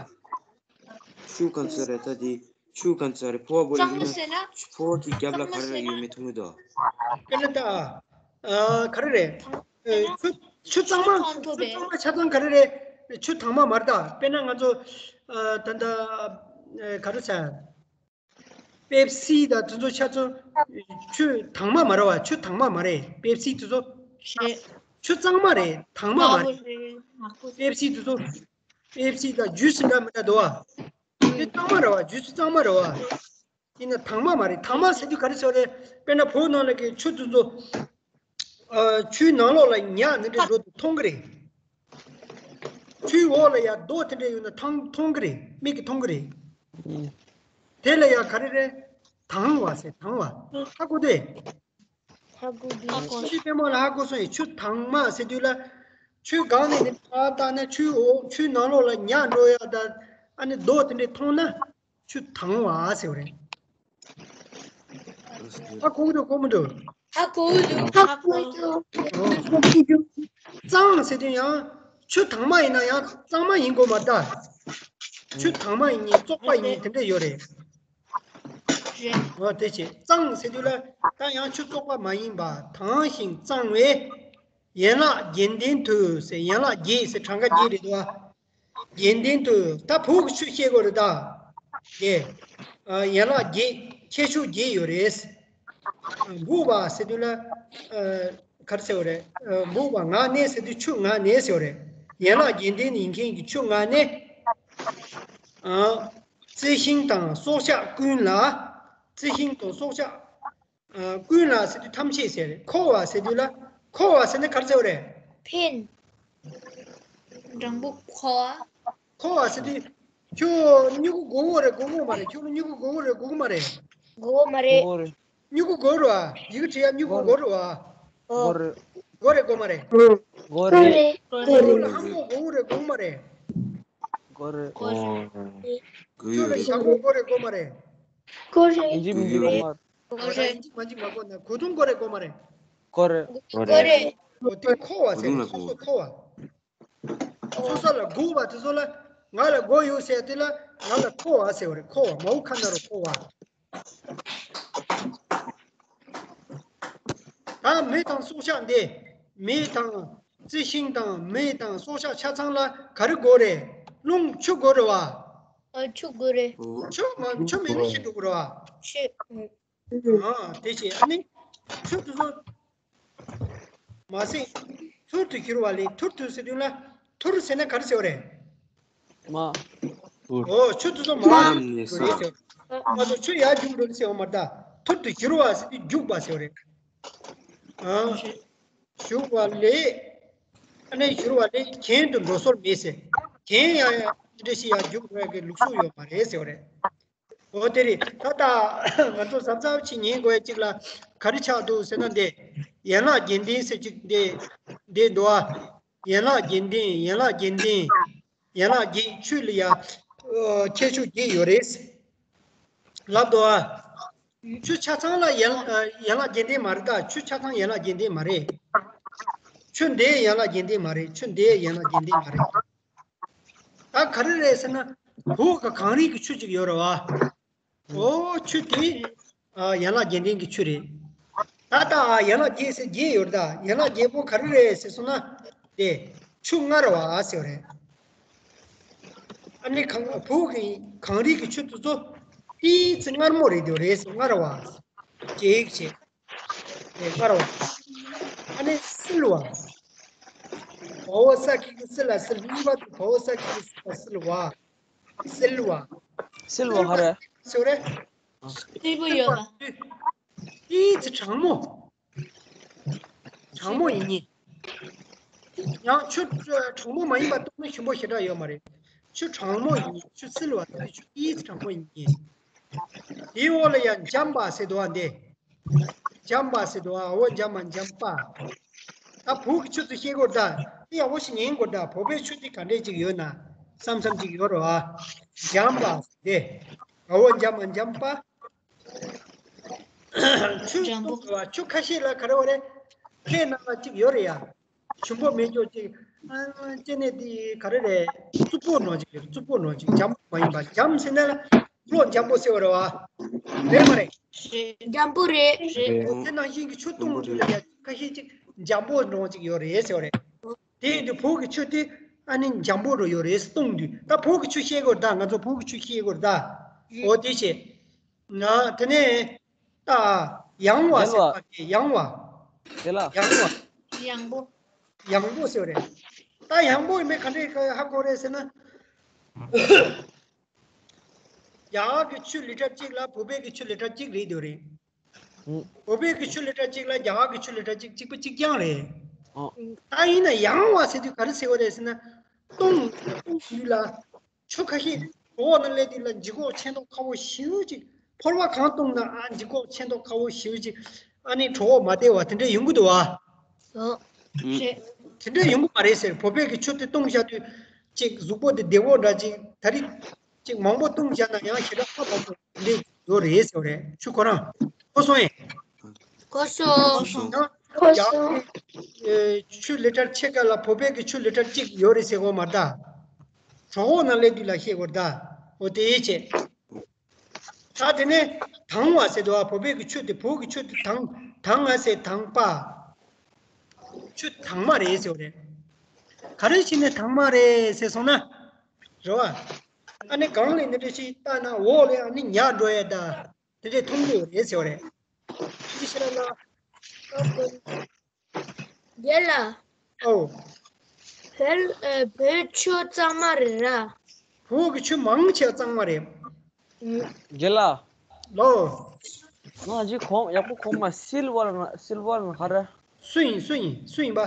ཆུ་གང་ས་རེད་ད་དེ། ཆུ་གང་ས་རེད། ཕོ་བ་པོ་ཡིན་ན་ཕོ་བ་གི་རྒྱབ་ལ་ག་རེ་རེད་ཡོད་མེད་མཐོང་གི་འདུག་དཔེར་ན་ད། ཨ། ག་རེ་རེད། ཨ། ཆུ་ཆུ་གཙང་མ། ཆུ་གཙང་མ་ཆ་ཚང་ག་རེ་རེད། ཆུ་དྭངས་མ་མ་རེད་ད། དཔེར་ན་ང་ཚོ། ཨ། ད་ལྟ། ཨ། ག་རེ་ཟེར། པེབ་སི་དང་དེ་ཚོ་ཆ་ཚང་ཆུ་དྭངས་མ་མ་རེད་བ། ཆུ་དྭངས་མ་མ་རེད། པེབ་སི་དེ་ཚོ་རེད། ཆུ་གཙང་མ་རེད། དྭངས་མ་མ་རེད། ནག་པོ་རེད། ནག་པོ། པེབ་སི་དེ་ཚོ། པེབ་སི་དང་ཇུས་སི་འདྲ་མི་འདྲ་འདུག་བ། དེ་གཙང་མ་རེད་བ། ཇུས་སི་གཙང་མ་རེད་བ། ཡིན་ན་དྭངས་མ་མ་རེད། དྭངས་མ་ཟེར་དུས་ག་རེ་ཟེར་བ་རེད། དཔེར་ན་བོད་ནང་ལ་གི་ཆུ་དེ་ཚོ། ཨ། ཆུའི་ནང་ལོགས་ལ་ཉ་འདི་འདྲ་འགྲོ་དུས་མཐོང་གི་རེད། ཆུའི་འོག་ལ་ཡ་རྡོ་དེ་འདྲ་ཡོད་ན་ཐང་མཐོང་གི་རེད། མིག་གིས་མཐོང་གི་རེད། དེ་ལ་ཡ་ག་རེ་རེད། དྭངས་བ་ཟེར། དྭངས་བ། ཧ་གོ་དེ། ཧ་གོ་གི། ཧ་གོ། ཤིང་རྟའི་དཔེ་མོ་ལ་ཧ་གོ་སོང་ཡིན། ཆུ་དྭངས་མ་ཟེར་དུས་ལ། ཆུའི་སྒང་ནས་ནི་ཕར་བལྟས་ན་ཆུའི་འོག་ཆུའི་ནང་ལོགས་ལ་ཉ་འགྲོ་ཡ་ད། ཨ་ནི་རྡོ་དེ་འདྲ་མཐོང་ན། ཆུ་དྭངས་བ་ཟེར་བ་རེད། ཧ་གོ་གི་འདུག་གོ་མི་འདུག་ཧ་གོ་གི་འདུག་ཧ་གོ་གི་འདུག་གཙང་ཟེར་དུས་ཡང་ཆུ་དྭངས་མ་ཡིན་ན་ཡང་གཙང་མ་ཡིན་དགོས་མ་རེད་ད། ཆུ་དྭངས་མ་ཡིན་ཉིན་བཙོག་པ་ཡིན་ཉིན་དེ་འདྲ་ཡོད་རེད། རེད། འོ་དེ་བྱས་གཙང་ཟེར་དུས་ལ་ད་ཡང་ཆུ་བཙོག་པ་མ་ཡིན་པ། དྭངས་ཤིང་གཙང་བའི། ཡན་ལག་བརྒྱད་ལྡན་དུ་ཟེར། ཡན་ལག་བརྒྱད་ཟེར་གྲངས་ཀ་བརྒྱད་རེད་དོ། བརྒྱད་ལྡན་དུ། ད་བོད་ཀྱི་ཆུ་བཤད་དགོས་རེད་ད། དེ། ཨ། ཡན་ལག་བརྒྱད། ཁྱད་ཆོས་བརྒྱད་ཡོད་རེད། ཨ། འབུབས་པ་ཟེར་དུས་ལ། ཨ། ག་རེ་ཟེར་བ་རེད། ཨ། འབུབས་པ་ངང་གནས་ཟེར་དུས་ཆུ་ངང་གནས་ཟེར་བ་རེད། ཡན་ལག་བརྒྱད་ལྡན་ཡིན་མཁན་གྱི་ཆུ་ངང་གནས། ཨ། རྩི་ཤིང་དང་སྲོག་ཆགས་ཀུན་ལ། རྩི་ཤིང་དང་སྲོག་ཆགས། ཨ། ཀུན་ལ་ཟེར་དུས་ཐམས་ཅད་ཟེར་རེད། འཁོར་བ་ཟེར་དུས་ལ། འཁོར་བ་ཟེར་ན་ག་རེ་ཟེར་བ་རེད། འཕེན། སྦྲང་བུ་འཁོར་བ། འཁོར་བ་ཟེར་དུས། ཁྱོད་སྨྱུ་གུ་དགོས་ཀྱི་རེད་དགོས་ཀྱི་མ་རེད། ཁྱོད་ལ་སྨྱུ་གུ་དགོས་ཀྱི་རེད་དགོས་ཀྱི་མ་རེད། དགོས་ཀྱི་མ་རེད། དགོས་ཀྱི་རེད། སྨྱུ་གུ་དགོས་རེད་བ། ཡི་གེ་བྲིས་ཡ་སྨྱུ་གུ་དགོས་རེད་བ། དགོས་རེད། དགོས་རེད་དགོས་མ་རེད། དགོས་རེད། དགོས་རེད། ཁྱོད་ལ་ལྷམ་གོག་དགོས་ཀྱི་རེད་དགོས་ཀྱི་མ་རེད། དགོས་རེད། དགོས་རེད། ཁྱོད་ལ་ཞྭ་མོ་དགོས་རེད་དགོས་མ་རེད། དགོས་རེད། ཡིན་གཅིག་མིན་གཅིག་དགོས་མ་རེད། ཨོ་ད་ཡིན་གཅིག་མིན་གཅིག་མ་དགོས་ན་གོས་ཐུང་དགོས་རེད་དགོས་མ་རེད། དགོས་རེད། དགོས་རེད། འོ་དེ་མཁོ་བ་ཟེར་རེད། སོ་སོ་མཁོ་བ། སོ་སོ་ལ་དགོས་པ་དེ་ཚོ་ལ། ང་ལ་དགོས་ཡོད་ཟེར་དེ་ལ་ང་ལ་མཁོ་བ་ཟེར་བ་རེད། མཁོ་བ། མའོ་ཁ་ན་རོ་མཁོ་བ། ད་མེ་དང་སྲོག་ཆགས་འདི། མེ་དང་། རྩི་ཤིང་དང་མེ་དང་སྲོག་ཆགས་ཆ་ཚང་ལ་ག་རེ་དགོས་རེད། རླུང་ཆུ་དགོས་རེད་བ། ཨ། ཆུ་དགོས་རེད། ཆུ་མ་ཆུ་མེད་ན་ཤི་འགྲོ་གི་རེད་བ། ཤི། ཨ། དེ་བྱས་ཨ་ནི་ཆུ་དེ་ཚོ། མ་ཟད། ཐུར་དུ་གྱུར་པ་ལས། ཐུར་དུ་ཟེར་དུས་ལ། ཐུར་ཟེར་ན་ག་རེ་ཟེར་བ་རེད། མ། འོ་ཆུ་དེ་ཚོ་མར་རྒྱུག་འགྲོ་རེད་ཟེར། མ་གཏོགས་ཆུ་ཡར་རྒྱུག་འགྲོ་ཟེར་བ་མ་རེད་ད། ཐུར་དུ་གྱུར་པ་ཟེར་དུས་རྒྱུག་པ་ཟེར་བ་རེད། ཨ། གྱུར་པ་ལས། ཨ་ནི་གྱུར་པ་ལས་གྱེན་དུ་འགྲོ་སྲོལ་མེད་ཟེར། གྱེན་ཡང་འདྲ་ཞིག་ཡར་རྒྱུག་འགྲོ་ཡ་གི་ལུགས་སྲོལ་ཡོད་མ་རེད་ཟེར་བ་རེད། འོ་དེ་རེད། ད་ལྟ་ང་ཚོ་གཟབ་གཟབ་ཅིག་ཉན་དགོས་ཡ་གཅིག་ལ་ག་རེ་ཆགས་འདུག་ཟེར་ན། འདི་ཡན་ལག་བརྒྱད་ལྡན་ཟེར་གཅིག་འདི་འདི་འདུག་ཨ། ཡན་ལག་བརྒྱད་ལྡན། ཡན་ལག་བརྒྱད་ལྡན། ཡན་ལག་བརྒྱད། ཆོས་ལ་ཡ་ཁྱད་ཆོས་བརྒྱད་ཡོད་རེད་ལབ་འདུག་ཨ། ཆོས་ཆ་ཚང་ལ་ཡན་ཡན་ལག་བརྒྱད་ལྡན་མ་རེད་ད། ཆོས་ཆ་ཚང་ཡན་ལག་བརྒྱད་ལྡན་མ་རེད། ཆོས་འདི་ཡན་ལག་བརྒྱད་ལྡན་མ་རེད། ཆོས་འདི་ཡན་ལག་བརྒྱད་ལྡན་མ་རེད། ད་ག་རེ་རེད་ཟེར་ན། བོད་ཀྱི་གངས་རི་གི་ཆོས་ཅིག་ཡོད་རེད་བ། འོ་ཆོས་དེ། ཨ། ཡན་ལག་བརྒྱད་ལྡན་གྱི་ཆོས་རེད། ད་ལྟ་ཨ་ཡན་ལག་བརྒྱད་ཟེར་བརྒྱད་ཡོད་རེད་ད། ཡན་ལག་བརྒྱད་པོ་ག་རེ་རེད་ཟེར་སོང་ན། དེ་ཆོས་མངར་བ་ཟེར་བ་རེད། ཨ་ནི་གངས་བོད་ཀྱི་གངས་རི་གི་ཆོས་དེ་ཚོ་ཏོག་ཙམ་མངར་མོ་རེད་འདུག་རེད་ཟེར། མངར་བ། ཅེས་བྱས། དེ་མངར་བ། ཨ་ནི་བསིལ་བ། བ་འོག་ས་ཀྱི་གུ་བསིལ་ལ་བསིལ། གཉིས་པ་དེ་བ་འོག་ས་ཀྱི་གུ་བསིལ་ལ་བསིལ་བ། བསིལ་བ། བསིལ་བ་ཧ་ར། སོ་རེ། སིལ་བུ་ཡོད་པ། ཏོག་ཙམ་གྲང་མོ། གྲང་མོ་ཡིན་ངེས། ཡང་ཆུ་གྲང་མོ་མ་ཡིན་པ་བཏུང་ན་ཞིམ་པོ་ཞེ་དྲག་ཡོད་མ་རེད། ཆུ་གྲང་མོ་ཡིན། ཆུ་བསིལ་བ་དེ་ཆུ་ཏོག་ཙམ་གྲང་མོ་ཡིན་ངེས། དེའི་འོག་ལ་ཡང་འཇམ་པ་ཟེར་འདུག་ཨ། འདི། འཇམ་པ་ཟེར་འདུག་ཨ། འ་འོག་འཇམ་མ་འཇམ་པ། ད་བོད་ཀྱི་ཆོས་ཚོ་ཤེས་དགོས་ད། དེ་ཡག་པོ་ཞིག་ཉན་དགོས་ད། བོད་པའི་ཆོས་དེ་ག་འདྲས་ཅིག་ཡོད་ན་བསམ་བསམ་ཅིག་ཡོད་རེད་བ། འཇམ་པ་ཟེར་ཏེ། འ་འོག་འཇམ་མ་འཇམ་པ། ཆུ་འཇམ་པོ། ཆུ་ཁ་ཤས་ལ་ག་རེ་བ་རེད། ཁའི་ནང་ལ་ཅིག་ཡོད་རེད་ཡ། ཞིམ་པོ་མེད་ཅོག་ཅིག་ཨ། ཅི་ནས་དེ་ག་རེ་རེད། རྩུབ་པོ་ནང་ཅིག་ཡོད། རྩུབ་པོ་ནང་ཅིག་འཇམ་པོ་མ་ཡིན་པ། འཇམ་ཟེར་ན་ལ། བློ་འཇམ་པོ་ཟེར་བ་རེད་བ། རེད་མ་རེད། རེད། འཇམ་པོ་རེད། རེད། དེ་ནང་བཞིན་གྱི་ཆུ་བཏུང་དུས་ལ་ཡ་ཁ་ཤས་ཅིག་འཇམ་པོ་འདྲ་ཅིག་ཡོད་རེད་ཟེར་བ་རེད། དེ་ཡིན་དུས་བོད་ཀྱི་ཆུ་དེ་ཨ་ནི་འཇམ་པོ་འདྲ་ཡོད་རེད། བཏུང་དུས་ད་བོད་ཀྱི་ཆུ་ཤེས་དགོས་ད། ང་ཚོ་བོད་ཀྱི་ཆུ་ཤེས་དགོས་ད། འོ་དེ་བྱས། ང་དེ་ནས་ད་ཡང་བ་ཟེར་བ་དེ་ཡང་བ། དེ་ལ། ཡང་བ། ཡང་པོ། ཡང་པོ་ཟེར་བ་རེད། ད་ཡང་པོ་ཡིན་པས་ག་འདྲས་ཧ་གོ་རེད་ཟེར་ན། རྒྱ་གར་གྱི་ཆུ་ལི་ཊར་གཅིག་ལ་བོད་པའི་གི་ཆུ་ལི་ཊར་གཅིག་རེད་འདོད་རེད། ཨང་། བོད་པའི་གི་ཆུ་ལི་ཊར་གཅིག་ལ་རྒྱ་གར་གི་ཆུ་ལི་ཊར་གཅིག་གཅིག་པ་གཅིག་རྐྱང་རེད། ཨང་། ད་ཡིན་ན་ཡང་བ་ཟེར་དུས་ག་རེ་ཟེར་བ་རེད་ཟེར་ན། བཏུང་བཏུང་དུས་ལ་ཆུ་ཁ་ཤས་གྲོད་ཁོག་ནང་སླེབས་དུས་ལ་ལྗིད་ཁོག་ཆེ་མདོག་ཁ་པོ་ཞེ་པོ་ཅིག་ཕོར་པ་གང་བཏུང་ན་ཨ་ལྗིད་ཁོག་ཆེ་མདོག་ཁ་པོ་ཞེ་པོ་ཅིག་ཨ་ནི་གྲོད་ཁོག་མ་བདེ་བ་དེ་འདྲ་ཡོང་གི་འདུག་བ། ཨོ། རེད། དེ་འདྲ་ཡོང་གི་མ་རེད་ཟེར། བོད་པའི་གི་ཆུ་དེ་བཏུང་བཞག་དུས་ཅིག་གཟུགས་པོ་དེ་བདེ་པོ་འདྲ་ཅིག་ད་རེས་ཅིག་མང་པོ་བཏུང་བཞག་ན་ཡང་ཞེ་དྲག་ཁ་མང་པོ་འདི་ཡོད་རེད་ཟེར་བ་རེད། ཆུ་ཁོ་རང་གོ་སོང་ཨེ། གོ་སོང་། ཡང་གོ་སོང་། ཡང་ཨེ་ཆུ་ལི་ཊར་ཕྱེད་ཀ་ལ་བོད་པའི་གི་ཆུ་ལི་ཊར་གཅིག་ཡོད་རེད་ཟེར་གོ་མ་རེད་ད། གྲོད་ཁོག་ནང་སླེབས་དུས་ལ་ཤེས་དགོས་རེད་ད། འོ་དེ་ཡིན་བྱས། ད་དེ་ནས་དྭངས་བ་ཟེར་འདུག་བ། བོད་པའི་གི་ཆུ་དེ་བོད་ཀྱི་ཆུ་དེ་དྭངས་དྭངས་ང་ཟེར་དྭངས་པ། ཆུ་དྭངས་མ་རེད་ཟེར་བ་རེད། ག་རེ་བྱས་ནས་དྭངས་མ་རེད་ཟེར་སོང་ན། རེད་བ། ཨ་ནི་གང་ལས་འདི་འདྲ་ཞིག་ལྟ་ན་འོག་ལས་ཨ་ནི་ཉར་འགྲོ་ཡ་ད། དེ་འདྲས་མཐོང་གི་ཡོད་རེད་ཟེར་བ་རེད། ཅི་ཞིག་ལ་ལ། རྒན་ལགས། ཨོ། བོད་ཨ་བོད་ཆུ་གཙང་མ་རེད་ར། བོད་ཀྱི་ཆུ་མང་ཆེ་གཙང་མ་རེད། རྒན་ལགས། ལོ། ང་ཅིག་གོང་ཡག་པོ་གོང་མ་སིལ་ཝར་ན་སིལ་ཝར་ན་ཧ་ར། སུ་ཡིན་སུ་ཡིན་སུ་ཡིན་པ།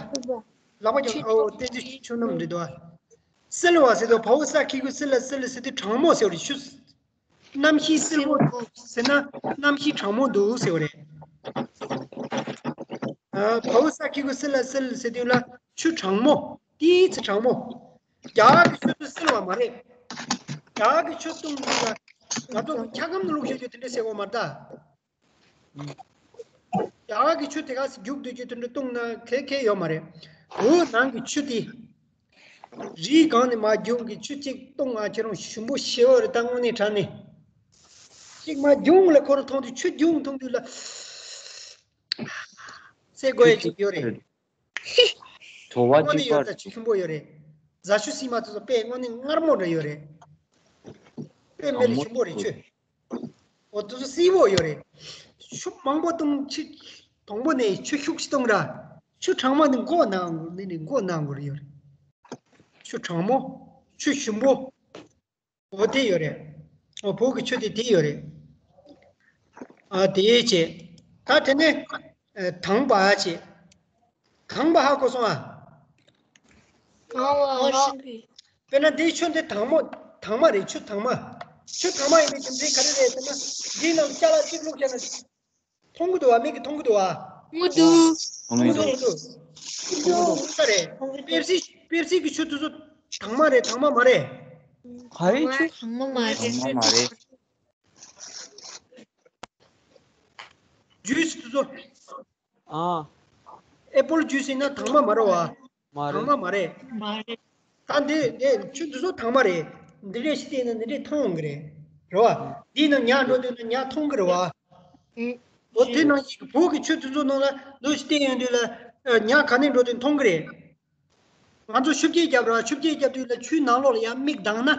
ལག་པ་རྒྱབ། ཨོ་བསྟན་འཛིན་ཆོས་རྣམས་རེད་དོ། སིལ་བ་ཟེར་དོ། བ་འོག་ས་ཁྱི་གུ་སིལ་ལ་སིལ་ཟེར་དུས་གྲང་མོ་ཟེར་བ་རེད། ཆུ། གནམ་གཤིས་བསིལ་པོ་ཟེར་ན་གནམ་གཤིས་གྲང་མོ་འདུག་ཟེར་བ་རེད། ཨ། བ་འོག་ས་ཁྱི་གུ་སིལ་ལ་སིལ་ཟེར་དུས་ལ་ཆུ་གྲང་མོ། ཏོག་ཙམ་གྲང་མོ། རྒྱ་གར་གྱི་ཆུ་དེ་བསིལ་བ་མ་རེད། རྒྱ་གར་གྱི་ཆུ་བཏུང་དུས་ལ་ང་ཚོ་འཁྱག་སྒམ་ནང་བླུགས་བཞག་རྒྱུ་དེ་འདྲ་ཟེར་བ་མ་རེད་ད། རྒྱ་གར་གྱི་ཆུ་དེ་ག་ས་རྒྱུག་སྡོད་རྒྱུ་དེ་འདྲ་བཏུང་ན་གལ་གལ་ཡོད་མ་རེད། བོད་ནང་གི་ཆུ་དེ། རིའི་སྒང་ནས་མར་རྒྱུག་གི་ཆུ་གཅིག་བཏུང་ཨ་ཁྱེད་རང་ཞིམ་པོ་ཞེ་པོ་རེད་ད། དངོས་གནས་དྲང་གནས། གཅིག་མར་རྒྱུག་ལ་ཁོ་རང་མཐོང་དུས་ཆུ་རྒྱུག་མཐོང་དུས་ལ། ཟེར་དགོས་ཡ་ཅིག་ཡོད་རེད། བྲོ་བ་དངོས་གནས་ཅིག་ཡོད་ད། ཆུ་ཞིམ་པོ་ཡོད་རེད། རྫ་ཆུ་བསིལ་མ་དེ་ཚོ་དཔེ་དངོས་གནས་མངར་མོ་འདྲ་ཡོད་རེད། དཔེ་མེད་ལ་ཞིམ་པོ་རེད་ཆུ། འོ་དེ་ཚོ་བསིལ་པོ་ཡོད་རེད། ཆུ་མང་པོ་བཏུང་ཆུ། དང་པོ་ནས་ཆུ་ཤུགས་ཤིག་བཏུང་ར། ཆུ་གྲང་མོ་ནི་མགོ་ནང་གུ་ནི་ནི་མགོ་ནང་གུ་རེ་ཡོད་རེད། ཆུ་གྲང་མོ། ཆུ་ཞིམ་པོ། འོ་དེ་ཡོད་རེད། འོ་བོད་ཀྱི་ཆུ་དེ་དེ་ཡོད་རེད། ཨ་དེ་བྱས། ད་དེ་ནས་ཨ་དྭངས་པ་བྱས། དྭངས་པ་ཧ་གོ་སོང་ཨ། གང་བ་ཧ། དཔེར་ན་འདིའི་ཆུ་འདི་དྭངས་མོ། དྭངས་མ་རེད། ཆུ་དྭངས་མ། ཆུ་དྭངས་མ་ཡིན་པའི་རྒྱུ་མཚན་ག་རེ་རེད་ཟེར་ན། འདིའི་ནང་ལ་ཅ་ལག་གཅིག་བླུགས་བྱས་ན། མཐོང་གི་འདུག་བ། མིག་གིས་མཐོང་གི་འདུག་བ། མཐོང་གི་འདུག་མཐོང་གི་འདུག་མཐོང་གི་འདུག་ས་རེད། པེབ་སི། པེབ་སི་གི་ཆུ་དེ་ཚོ་དྭངས་མ་རེད། དྭངས་མ་མ་རེད། ག་རེ་ཆུ། དྭངས་མ་མ་རེད། དྭངས་མ་མ་རེད། ཇུས་དེ་ཚོ། ཨ། ཨེ་པོལ་ཇུས་ཡིན་ན་དྭངས་མ་མ་རེད་བ། མ་རེད། དྭངས་མ་མ་རེད། མ་རེད། ད་འདི་འདི་ཆུ་འདི་ཚོ་དྭངས་མ་རེད། འདི་འདྲས་ཞིག་བལྟས་ན་འདི་འདྲས་མཐོང་ཡོང་གི་རེད། རེད་བ། འདིའི་ནང་ཉ་འགྲོ་དུས་ན་ཉ་མཐོང་གི་རེད་བ། ཨུ། འོ་དེ་ནང་བཞིན་བོད་ཀྱི་ཆུ་དེ་ཚོ་ནང་ལ་འདུག་སེ་བལྟས་ཡོང་དུས་ལ། ཨ། ཉ་ག་ནས་འགྲོ་དུས་མཐོང་གི་རེད། ང་ཚོ་ཆུ་རྐྱལ་རྒྱབ་ར། ཆུ་རྐྱལ་རྒྱབ་དུས་ལ་ཆུའི་ནང་ལོགས་ལ་ཡང་མིག་གདངས་ན།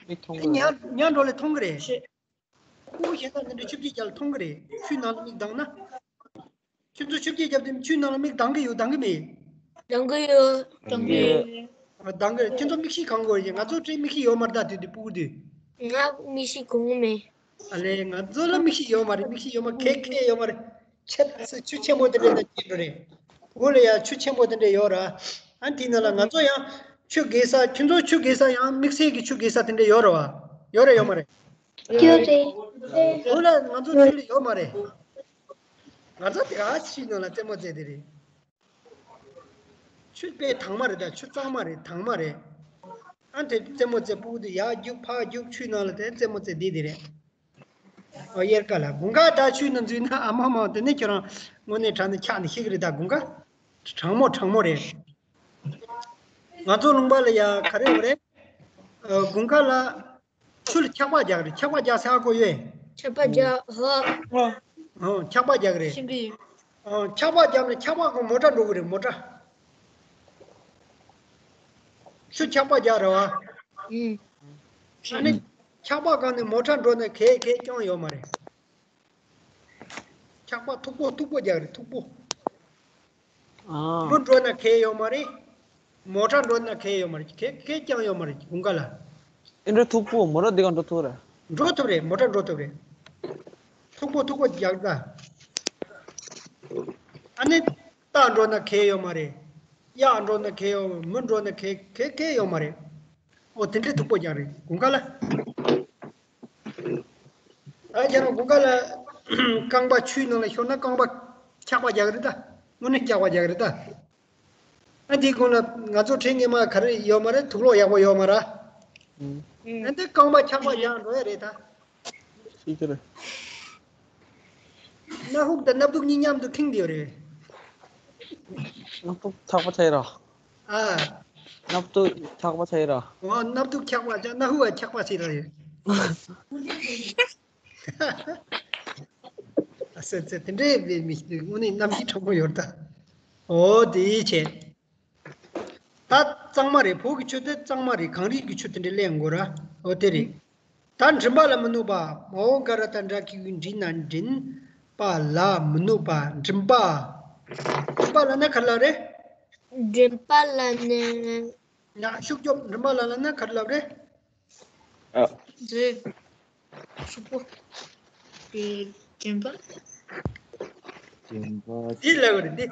མིག་མཐོང་གི་ཉ་རེད། ཉ་འགྲོ་ལ་མཐོང་གི་རེད། ཁོ་གཞན་དག་འདི་འདྲ་ཆུ་རྐྱལ་རྒྱབ་ལ་མཐོང་གི་རེད། ཆུའི་ནང་ལ་མིག་གདངས་ན། ཁྱེད་ཚོ་ཆུ་རྐྱལ་རྒྱབ་དུས་ཆུའི་ནང་ལ་མིག་གདངས་གི་ཡོད། གདངས་གི་མེད། གདངས་གི་ཡོད། གདངས་གི་ཡོད། ཨ། གདངས་གི་རེད། ཁྱེད་ཚོ་མིག་ཤེལ་གང་དགོས་རེད། ང་ཚོ་སྤྲད་མིག་ཤེལ་ཡོད་མ་རེད་ད། དུས་དུས་སྤུ་གུ་དུས། ང་མིག་ཤེལ་གང་མེད། ཨ་ལས། ང་ཚོ་ལ་མིག་ཤེལ་ཡོད་མ་རེད། མིག་ཤེལ་ཡོད་མ། ཁེ་ཁེ་ཡོད་མ་རེད། ཆེ་ས་ཆུ་ཆེན་པོ་དེ་འདྲ་ན་སྐྱེ་འགྲོ་རེད། བོད་ལ་ཡང་ཆུ་ཆེན་པོ་དེ་འདྲ་ཡོད་ར། ཨ་དེའི་ནང་ལ་ང་ཚོ་ཡང་ཆུ་རྐྱལ་ས། ཁྱེད་ཚོ་ཆུ་རྐྱལ་ས་ཡང་དམིགས་བསལ་གྱི་ཆུ་རྐྱལ་ས་དེ་འདྲ་ཡོད་ར་བ། ཡོད་རེད་ཡོད་མ་རེད། ཡོད་རེད། བོད་ལ་ང་ཚོ་ཆུ་ལ་ཡོད་མ་རེད། ང་ཚོ་དེ་ག་ཆུའི་ནང་ལ་རྩེད་མོ་རྩེ་དེ་རེད། ཆུ་དཔེ་དྭངས་མ་རེད་ད། ཆུ་གཙང་མ་རེད། དྭངས་མ་རེད། ཨ་དེ་རྩེད་མོ་རྩེ། སྤུ་གུ་དེ་ཡར་རྒྱུག་ཕར་རྒྱུག་ཆུའི་ནང་ལ་དེ་རྩེད་མོ་རྩེ་བསྡད་དེ་རེད། ཨོ་དབྱར་ཁ་ལ་དགུན་ཁ་ད་ཆུའི་ནང་འཛུལ་ན། ཨ་མ་མ་དེ་ནས་ཁྱོད་རང་དངོས་གནས་དྲང་གནས་འཁྱག་ནས་ཤི་གི་རེད་ད། དགུན་ཁ་གྲང་མོ་གྲང་མོ་རེད། ང་ཚོ་ལུང་པ་ལ་ཡ་ག་རེ་ཡོད་རེད། ཨ། དགུན་ཁ་ལ་ཆུ་ལ་ཆག་པ་རྒྱག་རེད། ཆག་པ་རྒྱག་ས་ཧ་གོ་ཡོད། ཆག་པ་རྒྱག་ཧ། ཨོ། ཆག་པ་རྒྱག་རེད། ཤིང་གི། ཨོ། ཆག་པ་རྒྱབ་ནས་ཆག་པ་གང་མོ་ཊ་འགྲོ་གི་རེད། མོ་ཊ། ཆུ་ཆག་པ་རྒྱག་རེད་བ། ཨུ། ཨ་ནི་ཆག་པ་གང་ནས་མོ་ཊ་འགྲོ་ན་གས་གས་རྐྱང་ཡོད་མ་རེད། ཆག་པ་མཐུག་པོ་མཐུག་པོ་རྒྱག་རེད། མཐུག་པོ། ཨ། མི་འགྲོ་ན་གས་ཡོད་མ་རེད། མོ་ཊ་འགྲོ་ན་གས་ཡོད་མ་རེད། གས་གས་རྐྱང་ཡོད་མ་རེད། དགུན་ཁ་ལ། ཨེ་འགྲོ་མཐུག་པོ། མོ་ཊ་འདི་ག་འགྲོ་ཐུབ་རེད། འགྲོ་ཐུབ་རེད། མོ་ཊ་འགྲོ་ཐུབ་རེད། མཐུག་པོ་མཐུག་པོ་རྒྱག་ད། ཨ་ནི་རྟ་འགྲོ་ན་གས་ཡོད་མ་རེད། གཡག་འགྲོ་ན་གས་ཡོད། མི་འགྲོ་ན་གས་གས་གས་ཡོད་མ་རེད། ཨོ་དེ་འདྲའི་མཐུག་པོ་རྒྱག་རེད་དགུན་ཁ་ལ། ད་ཁྱེད་རང་དགུན་ཁ་ལ་རྐང་པ་ཆུའི་ནང་ལ་ཤོར་ན་རྐང་པ་ཆག་པ་རྒྱག་རེད་ད། དངོས་གནས་ཆག་པ་རྒྱག་རེད་ད། ཨ་འདིའི་གོང་ལ་ང་ཚོ་ཁྲིད་ངེས་མ་ག་རེ་ཡོད་མ་རེད། དུག་ལོག་ཡག་པོ་ཡོད་མ་རེད། ཨ་འདི་རྐང་པ་ཆག་པ་རྒྱག་འགྲོ་ཡ་རེད་ད། ཤེས་ཀྱི་རེད། སྣ་ཧུག་དང་སྣབས་དུག་གཉིས་མཉམ་དུ་ཁེངས་བསྡད་ཡོད་རེད། སྣབས་དུག་ཆག་པ་ཆགས་ཡ་ར། ཨ། སྣབས་དུག་ཆག་པ་ཆགས་ཡ་ར། འོ་སྣབས་དུག་ཆག་པ་ཆགས། སྣ་ཧུག་ཆག་པ་ཆགས་ར་ཡོད། ཨ་ཙི་ཙི། དེ་འདྲའི་བའི་མི་ཞིག་འདུག་དངོས་གནས་གནམ་གཤིས་གྲང་མོ་ཡོད་ད། འོ་དེ་བྱས། ད་གཙང་མ་རེད། བོད་ཀྱི་ཆུ་དེ་གཙང་མ་རེད། གངས་རི་གི་ཆུ་དེ་འདྲ་ལེན་དགོས་ར། འོ་དེ་རེད། ད་མགྲིན་པ་ལ་མི་གནོད་པ། མ་འོངས་ཀ་ར་ད་འདྲ་གི་གུ་མགྲིན་ན། མགྲིན་པ་ལ་མི་གནོད་པ། མགྲིན་པ། མགྲིན་པ་ལབ་ན་ག་རེ་ལབ་རེད། མགྲིན་པ་ལབ་ན། ན་ཤུགས་རྒྱོབ། མགྲིན་པ་ལ་ལབ་ན་ག་རེ་ལབ་རེད། ཨ། འདི། ཤུགས་པོ། དེ་མགྲིན་པ། མགྲིན་པ། འདི་ལབ་རེད་འདི།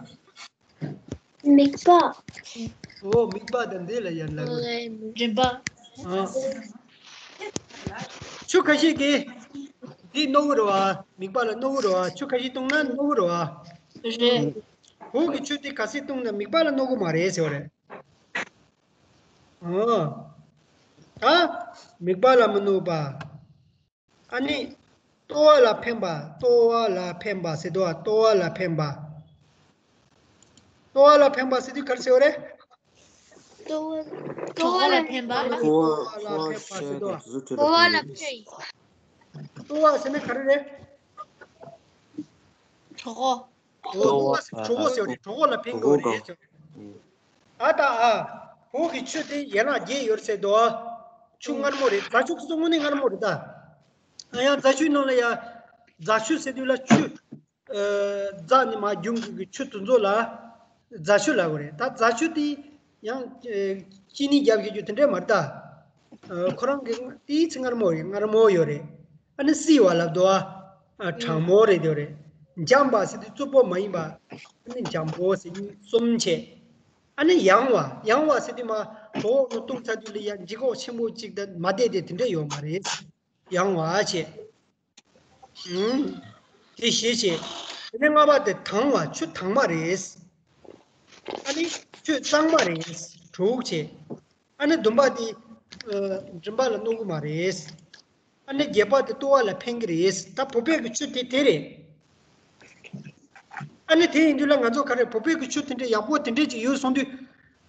མིག་པ། ཨོ་མིག་པ་དང་འདི་ལ་ཡང་ལབ་རེད། མགྲིན་པ། ཨ། ཆུ་ཁ་ཤས་ཀྱིས་འདི་རྣོ་གི་རེད་བ། མིག་པ་ལ་རྣོ་གི་རེད་བ། ཆུ་ཁ་ཤས་བཏུང་ན་རྣོ་གི་རེད་བ། རེད། བོད་ཀྱི་ཆུ་དེ་ག་ཚད་བཏུང་ན་མིག་པ་ལ་རྣོ་གི་མ་རེད་ཟེར་བ་རེད། ཨོ། ད་མིག་པ་ལ་མི་གནོད་པ། ཨ་ནི་ལྟོ་བ་ལ་ཕན་པ། ལྟོ་བ་ལ་ཕན་པ་ཟེར་དུས། ལྟོ་བ་ལ་ཕན་པ། ལྟོ་བ་ལ་ཕན་པ་ཟེར་དུས་ག་རེ་ཟེར་བ་རེད། ལྟོ་བ། ལྟོ་བ་ལ་ཕན་པ། ལྟོ་བ་ལ་ཕན་པ་ཟེར་དུས། ལྟོ་བ་ལ་ཕན། ལྟོ་བ་ཟེར་ན་ག་རེ་རེད། གྲོད་ཁོག་ཨོ་ལྟོ་བ་ཟེར་གྲོད་ཁོག་ཟེར་བ་རེད། གྲོད་ཁོག་ལ་ཕན་གྱི་ཡོད་རེད་ཟེར་བ་རེད། ཨ་ད་ཨ། བོད་ཀྱི་ཆུ་དེ་ཡན་ལག་བརྒྱད་ཡོད་ཟེར་དོ། ཆུ་མངར་མོ་རེད། རྫ་ཆུ་དེ་ཚོ་དངོས་གནས་མངར་མོ་རེད་ད། ཨ་ཡང་རྫ་ཆུའི་ནང་ལ་ཡ། རྫ་ཆུ་ཟེར་དུས་ལ་ཆུ། ཨ། རྫ་ནས་མར་རྒྱུག་གི་གི་ཆུ་དེ་ཚོ་ལ། རྫ་ཆུ་ལབ་དགོས་རེད། ད་རྫ་ཆུ་དེ་ཡང་ཅི་ནི་རྒྱབ་བཞག་རྒྱུ་དེ་འདྲས་མ་རེད་ད། ཁོ་རང་གི་དེའི་ཚེ་མངར་མོ་རེད། མངར་མོ་ཡོད་རེད། ཨ་ནི་བསིལ་བ་ལབ་འདུག་ཨ། གྲང་མོ་རེད་འདུག་རེད། འཇམ་པ་ཟེར་དུས་རྩུབ་པོ་མ་ཡིན་པ། ཨ་ནི་འཇམ་པོ་ཟེར་གསུམ་བྱས། ཨ་ནི་ཡང་བ། ཡང་བ་ཟེར་དུས་མ་གྲོགས་ནི་བཏུང་ཚར་དུས་ལ་ཡང་ལྗིད་ཁོག་ཆེན་པོ་གཅིག་དང་མ་བསྡད་དེ་དེ་འདྲས་ཡོད་མ་རེད། ཡང་བ་བྱས། ཨུམ། དེ་བཞི་བྱས། དེ་ནས་ལྔ་པ་དེ་དྭངས་བ། ཆུ་དྭངས་མ་རེད། ཨ་ནི་ཆུ་གཙང་མ་རེད། དྲུག་བྱས། ཨ་ནི་བདུན་པ་དེ་མགྲིན་པ་ལ་གནོད་གི་མ་རེད། ཨ་ནི་བརྒྱད་པ་དེ་ལྟོ་བ་ལ་ཕན་གི་རེད། ད་བོད་པའི་གི་ཆུ་དེ་དེ་རེད། ཨ་ནི་དེ་ཡིན་དུས་ལ་ང་ཚོ་ག་རེ་བོད་པའི་གི་ཆུ་དེ་འདྲས་ཡག་པོ་དེ་འདྲས་ཅིག་ཡོད་སོང་དུས།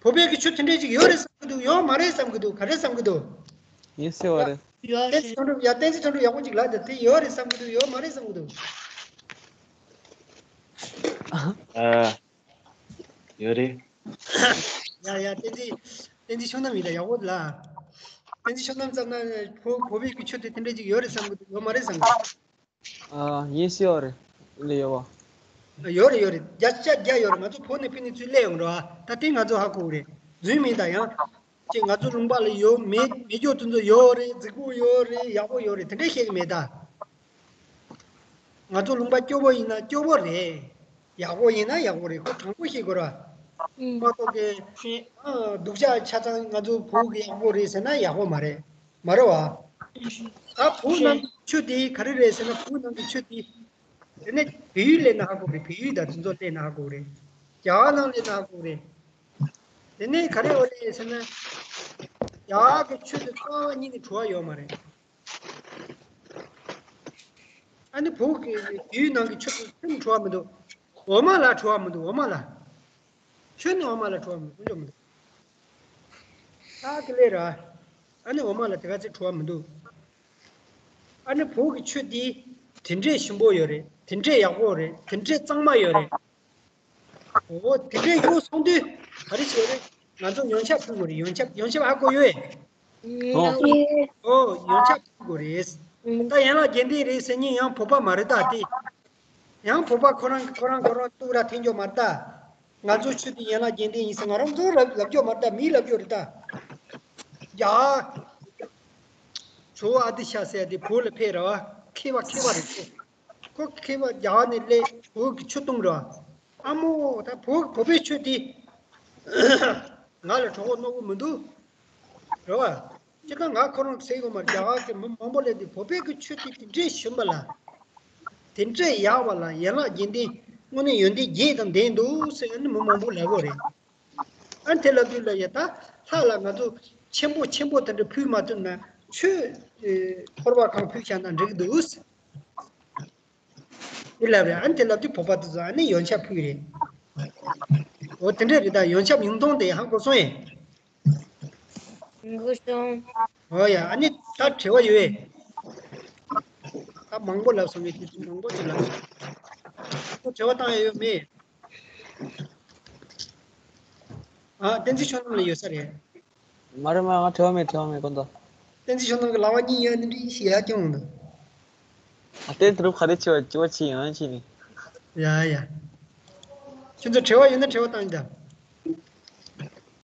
བོད་པའི་གི་ཆུ་དེ་འདྲས་ཅིག་ཡོད་རེད་བསམ་གི་འདུག་ཡོད་མ་རེད་བསམ་གི་འདུག་ག་རེ་བསམ་གི་འདུག་ཡིན་སྲིད་པ་རེད། ཡོད་བསྟན་འཛིན་རེད། དོན་གྲུབ། ཡ། བསྟན་འཛིན་དོན་གྲུབ་ཡག་པོ་ཅིག་ལབ་དང་། དེ་ཡོད་རེད་བསམ་གི་འདུག་ཡོད་མ་རེད་བསམ་གི་འདུག་ཨ། ཡོད་རེད། ཡ་ཡ། བསྟན་འཛིན། བསྟན་འཛིན་ཆོས་རྣམ་ཡིན་ད། ཡག་པོ་ལ། བསྟན་འཛིན་ཆོས་རྣམ་བསམ་ན་བོད་བོད་པའི་གི་ཆུ་དེ་དེ་འདྲས་ཅིག་ཡོད་རེད་བསམ་གི་འདུག་ཡོད་མ་རེད་བསམ་གི་འདུག་ཨ། ཡིན་སྲིད་པ་རེད། ལས་ཡོད་པ། ཡོད་རེད། ཡོད་རེད། བརྒྱ་ཆ་བརྒྱ་ཡོད་རེད། ང་ཚོ་བོད་ནས་ཕུད་ནས་ཚུར་སླེབས་ཡོང་རེད་པ། ད་དེ་ང་ཚོ་ཧ་གོ་གི་རེད། རྫུན་མིན་ད། ཡང་ཅིག་ང་ཚོ་ལུང་པ་ལ་ཡོད་མེད་མེད་སྐྱོ་དེ་ཚོ་ཡོད་རེད། རྫིག་པོ་ཡོད་རེད། ཡག་པོ་ཡོད་རེད། དེ་འདྲས་བཤད་གི་མེད་ད། ང་ཚོ་ལུང་པ་སྐྱོ་པོ་ཡིན་ན་སྐྱོ་པོ་རེད། ཡག་པོ་ཡིན་ན་ཡག་པོ་རེད། ཁོ་དྲང་པོ་བཤད་དགོས་རེད་པ། མ་གཏོགས་གི། ཨ། སྡུག་ཅག་ཆ་ཚང་ང་ཚོ་བོད་ཀྱི་ཡག་པོ་རེད་ཟེར་ན་ཡག་པོ་མ་རེད། མ་རེད་པ། ད་བོད་ནང་གི་ཆུ་དེ་ག་རེ་རེད་ཟེར་ན། བོད་ནང་གི་ཆུ་དེ། དེ་ནས་བལ་ཡུལ་སླེབས་ན་ཧ་གོ་རེད། བལ་ཡུལ་དང་དེ་ཚོ་སླེབས་ན་ཧ་གོ་རེད། རྒྱ་གར་ནང་སླེབས་ན་ཧ་གོ་རེད། དེ་ནས་ག་རེ་ཡོད་རེད་ཟེར་ན། རྒྱ་གར་གྱི་ཆུ་དེ་རྩ་བ་ཉིད་ནས་བྲོ་བ་ཡོད་མ་རེད། ཨ་ནི་བོད་ཀྱི་བལ་ཡུལ་ནང་གི་ཆུ་དེ་སུ་ལ་བྲོ་བ་མི་འདུག་འོ་མ་ལ་བྲོ་བ་མི་འདུག་འོ་མ་ལ། ཁྱོན་ནས་འོ་མ་ལ་བྲོ་བ་མི་འདུག་འོ་མ་ལ། ད་དེ་ལས་ར། ཨ་ནི་འོ་མ་ལ་དེ་ག་ཚོད་བྲོ་བ་མི་འདུག་ཨ་ནི་བོད་ཀྱི་ཆུ་འདི་དེ་འདྲས་ཞིམ་པོ་ཡོད་རེད། དེ་འདྲས་ཡག་པོ་རེད། དེ་འདྲས་གཙང་མ་ཡོད་རེད། འོ། དེ་འདྲས་ཡོད་སོང་དུས་ག་རེ་བྱེད་རེད། ང་ཚོ་ཡོན་ཆབ་ཕུལ་དགོས་རེད། ཡོན་ཆབ། ཡོན་ཆབ་ཧ་གོ་ཡོད། ཨོ། ཨོ། ཡོན་ཆབ་ཕུལ་དགོས་རེད། ད་ཡན་ལག་བརྒྱད་ལྡན་རེད་ཟེར་མཁན་ཡང་བོད་པ་མ་རེད་ད་དེ། ཡང་བོད་པ་ཁོ་རང་ཁོ་རང་ཁོ་རང་གཏུག་ར་འཐེན་རྒྱུ་མ་རེད་ད། ང་ཚོ་ཆུ་དེ་ཡན་ལག་བརྒྱད་ལྡན་ཡིན་ཟེར་ང་རང་ཚོ་ལབ་ལབ་རྒྱུ་མ་རེད་ད། མིས་ལབ་རྒྱུ་རེད་ད། ཡ། ཇོ་བོ་ཨ་ཏི་ཤ་ཟེར་ཡ་དེ་བོད་ལ་ཕེབས་ར་བ། མཁས་པ་མཁས་པ་རེད་ཁོ། ཁོ་མཁས་པ། རྒྱ་གར་ནས་སླེབས། བོད་ཀྱི་ཆུ་བཏུང་ར་བ། ཨ་མོ། ད་བོད་བོད་པའི་ཆུ་དེ་ང་ལ་གྲོད་ཁོག་རྣོ་པོ་མི་འདུག་རེད་བ། སྤྱིར་བཏང་ང་ཁོ་རང་ཟེར་དགོས་མ་རེད། རྒྱ་གར་གྱི་མི་མང་པོ་སླེབས་དུས་བོད་པའི་གི་ཆུ་དེ་དེ་འདྲས་ཞིམ་པ་ལ། དེ་འདྲས་ཡག་པ་ལ། ཡན་ལག་བརྒྱད་ལྡན། དངོས་གནས་ཡོན་ཏན་བརྒྱད་དང་ལྡན་འདུག་ཟེར་ནི་མི་མང་པོ་ལབ་ཡོད་རེད། ཨ་ནི་དེ་ལབ་དུས་ལ་ཡ་ད་ལྷ་ལ་ང་ཚོ་ཆེན་པོ་ཆེན་པོ་དེ་འདྲ་ཕུལ་མ་ཐུབ་ན་ཆུ། ཨེ། ཕོར་པ་གང་ཕུལ་བཞག་ན་འགྲིག་གི་འདུག་ཟེར། དེ་ལབ་རེད། ཨ་ནི་དེ་ལབ་དུས་བོད་པ་དེ་ཚོ་ཨ་ནི་ཡོན་ཆབ་ཕུལ་རེད། འོ། དེ་འདྲས་རེད། ད་ཡོན་ཆབ་ཉུང་གཏོང་དེ་ཧ་གོ་སོང་ངས། ཧ་གོ་སོང་། འོ་ཡ། ཨ་ནི་ད་དྲི་བ་ཡོད་པས། ད་མང་པོ་ལབ་སོང་ངས། དེ་ཚོ་མང་པོ་ཅིག་ལབ་སོང་། ཁོ་དྲི་བ་བཏང་ཡ་ཡོད་མེད། ཨ། བསྟན་འཛིན་ཆོས་རྣམ་ལ་ཡོད་ས་རེད། མ་རེད་མ་རེད། ང་དྲི་བ་མེད། དྲི་བ་མེད་ཁོང་ཚོ། བསྟན་འཛིན་ཆོས་རྣམ་གྱི་ལག་པ་གཉིས་ཡོད་ནི་འདྲ་ཞིག་ཡར་བསྐྱོན་འོང་དུས། ཨ། བསྟན་གྲུབ་ག་རེ་བྱེད་པ་སྐྱོ་བ་ཆེ་ཡང་ཆེ་ནི། ཡ་ཡ། ཁྱོད་ཚོ་དྲི་བ་ཡོད་ན་དྲི་བ་བཏང་ཡིན་ད།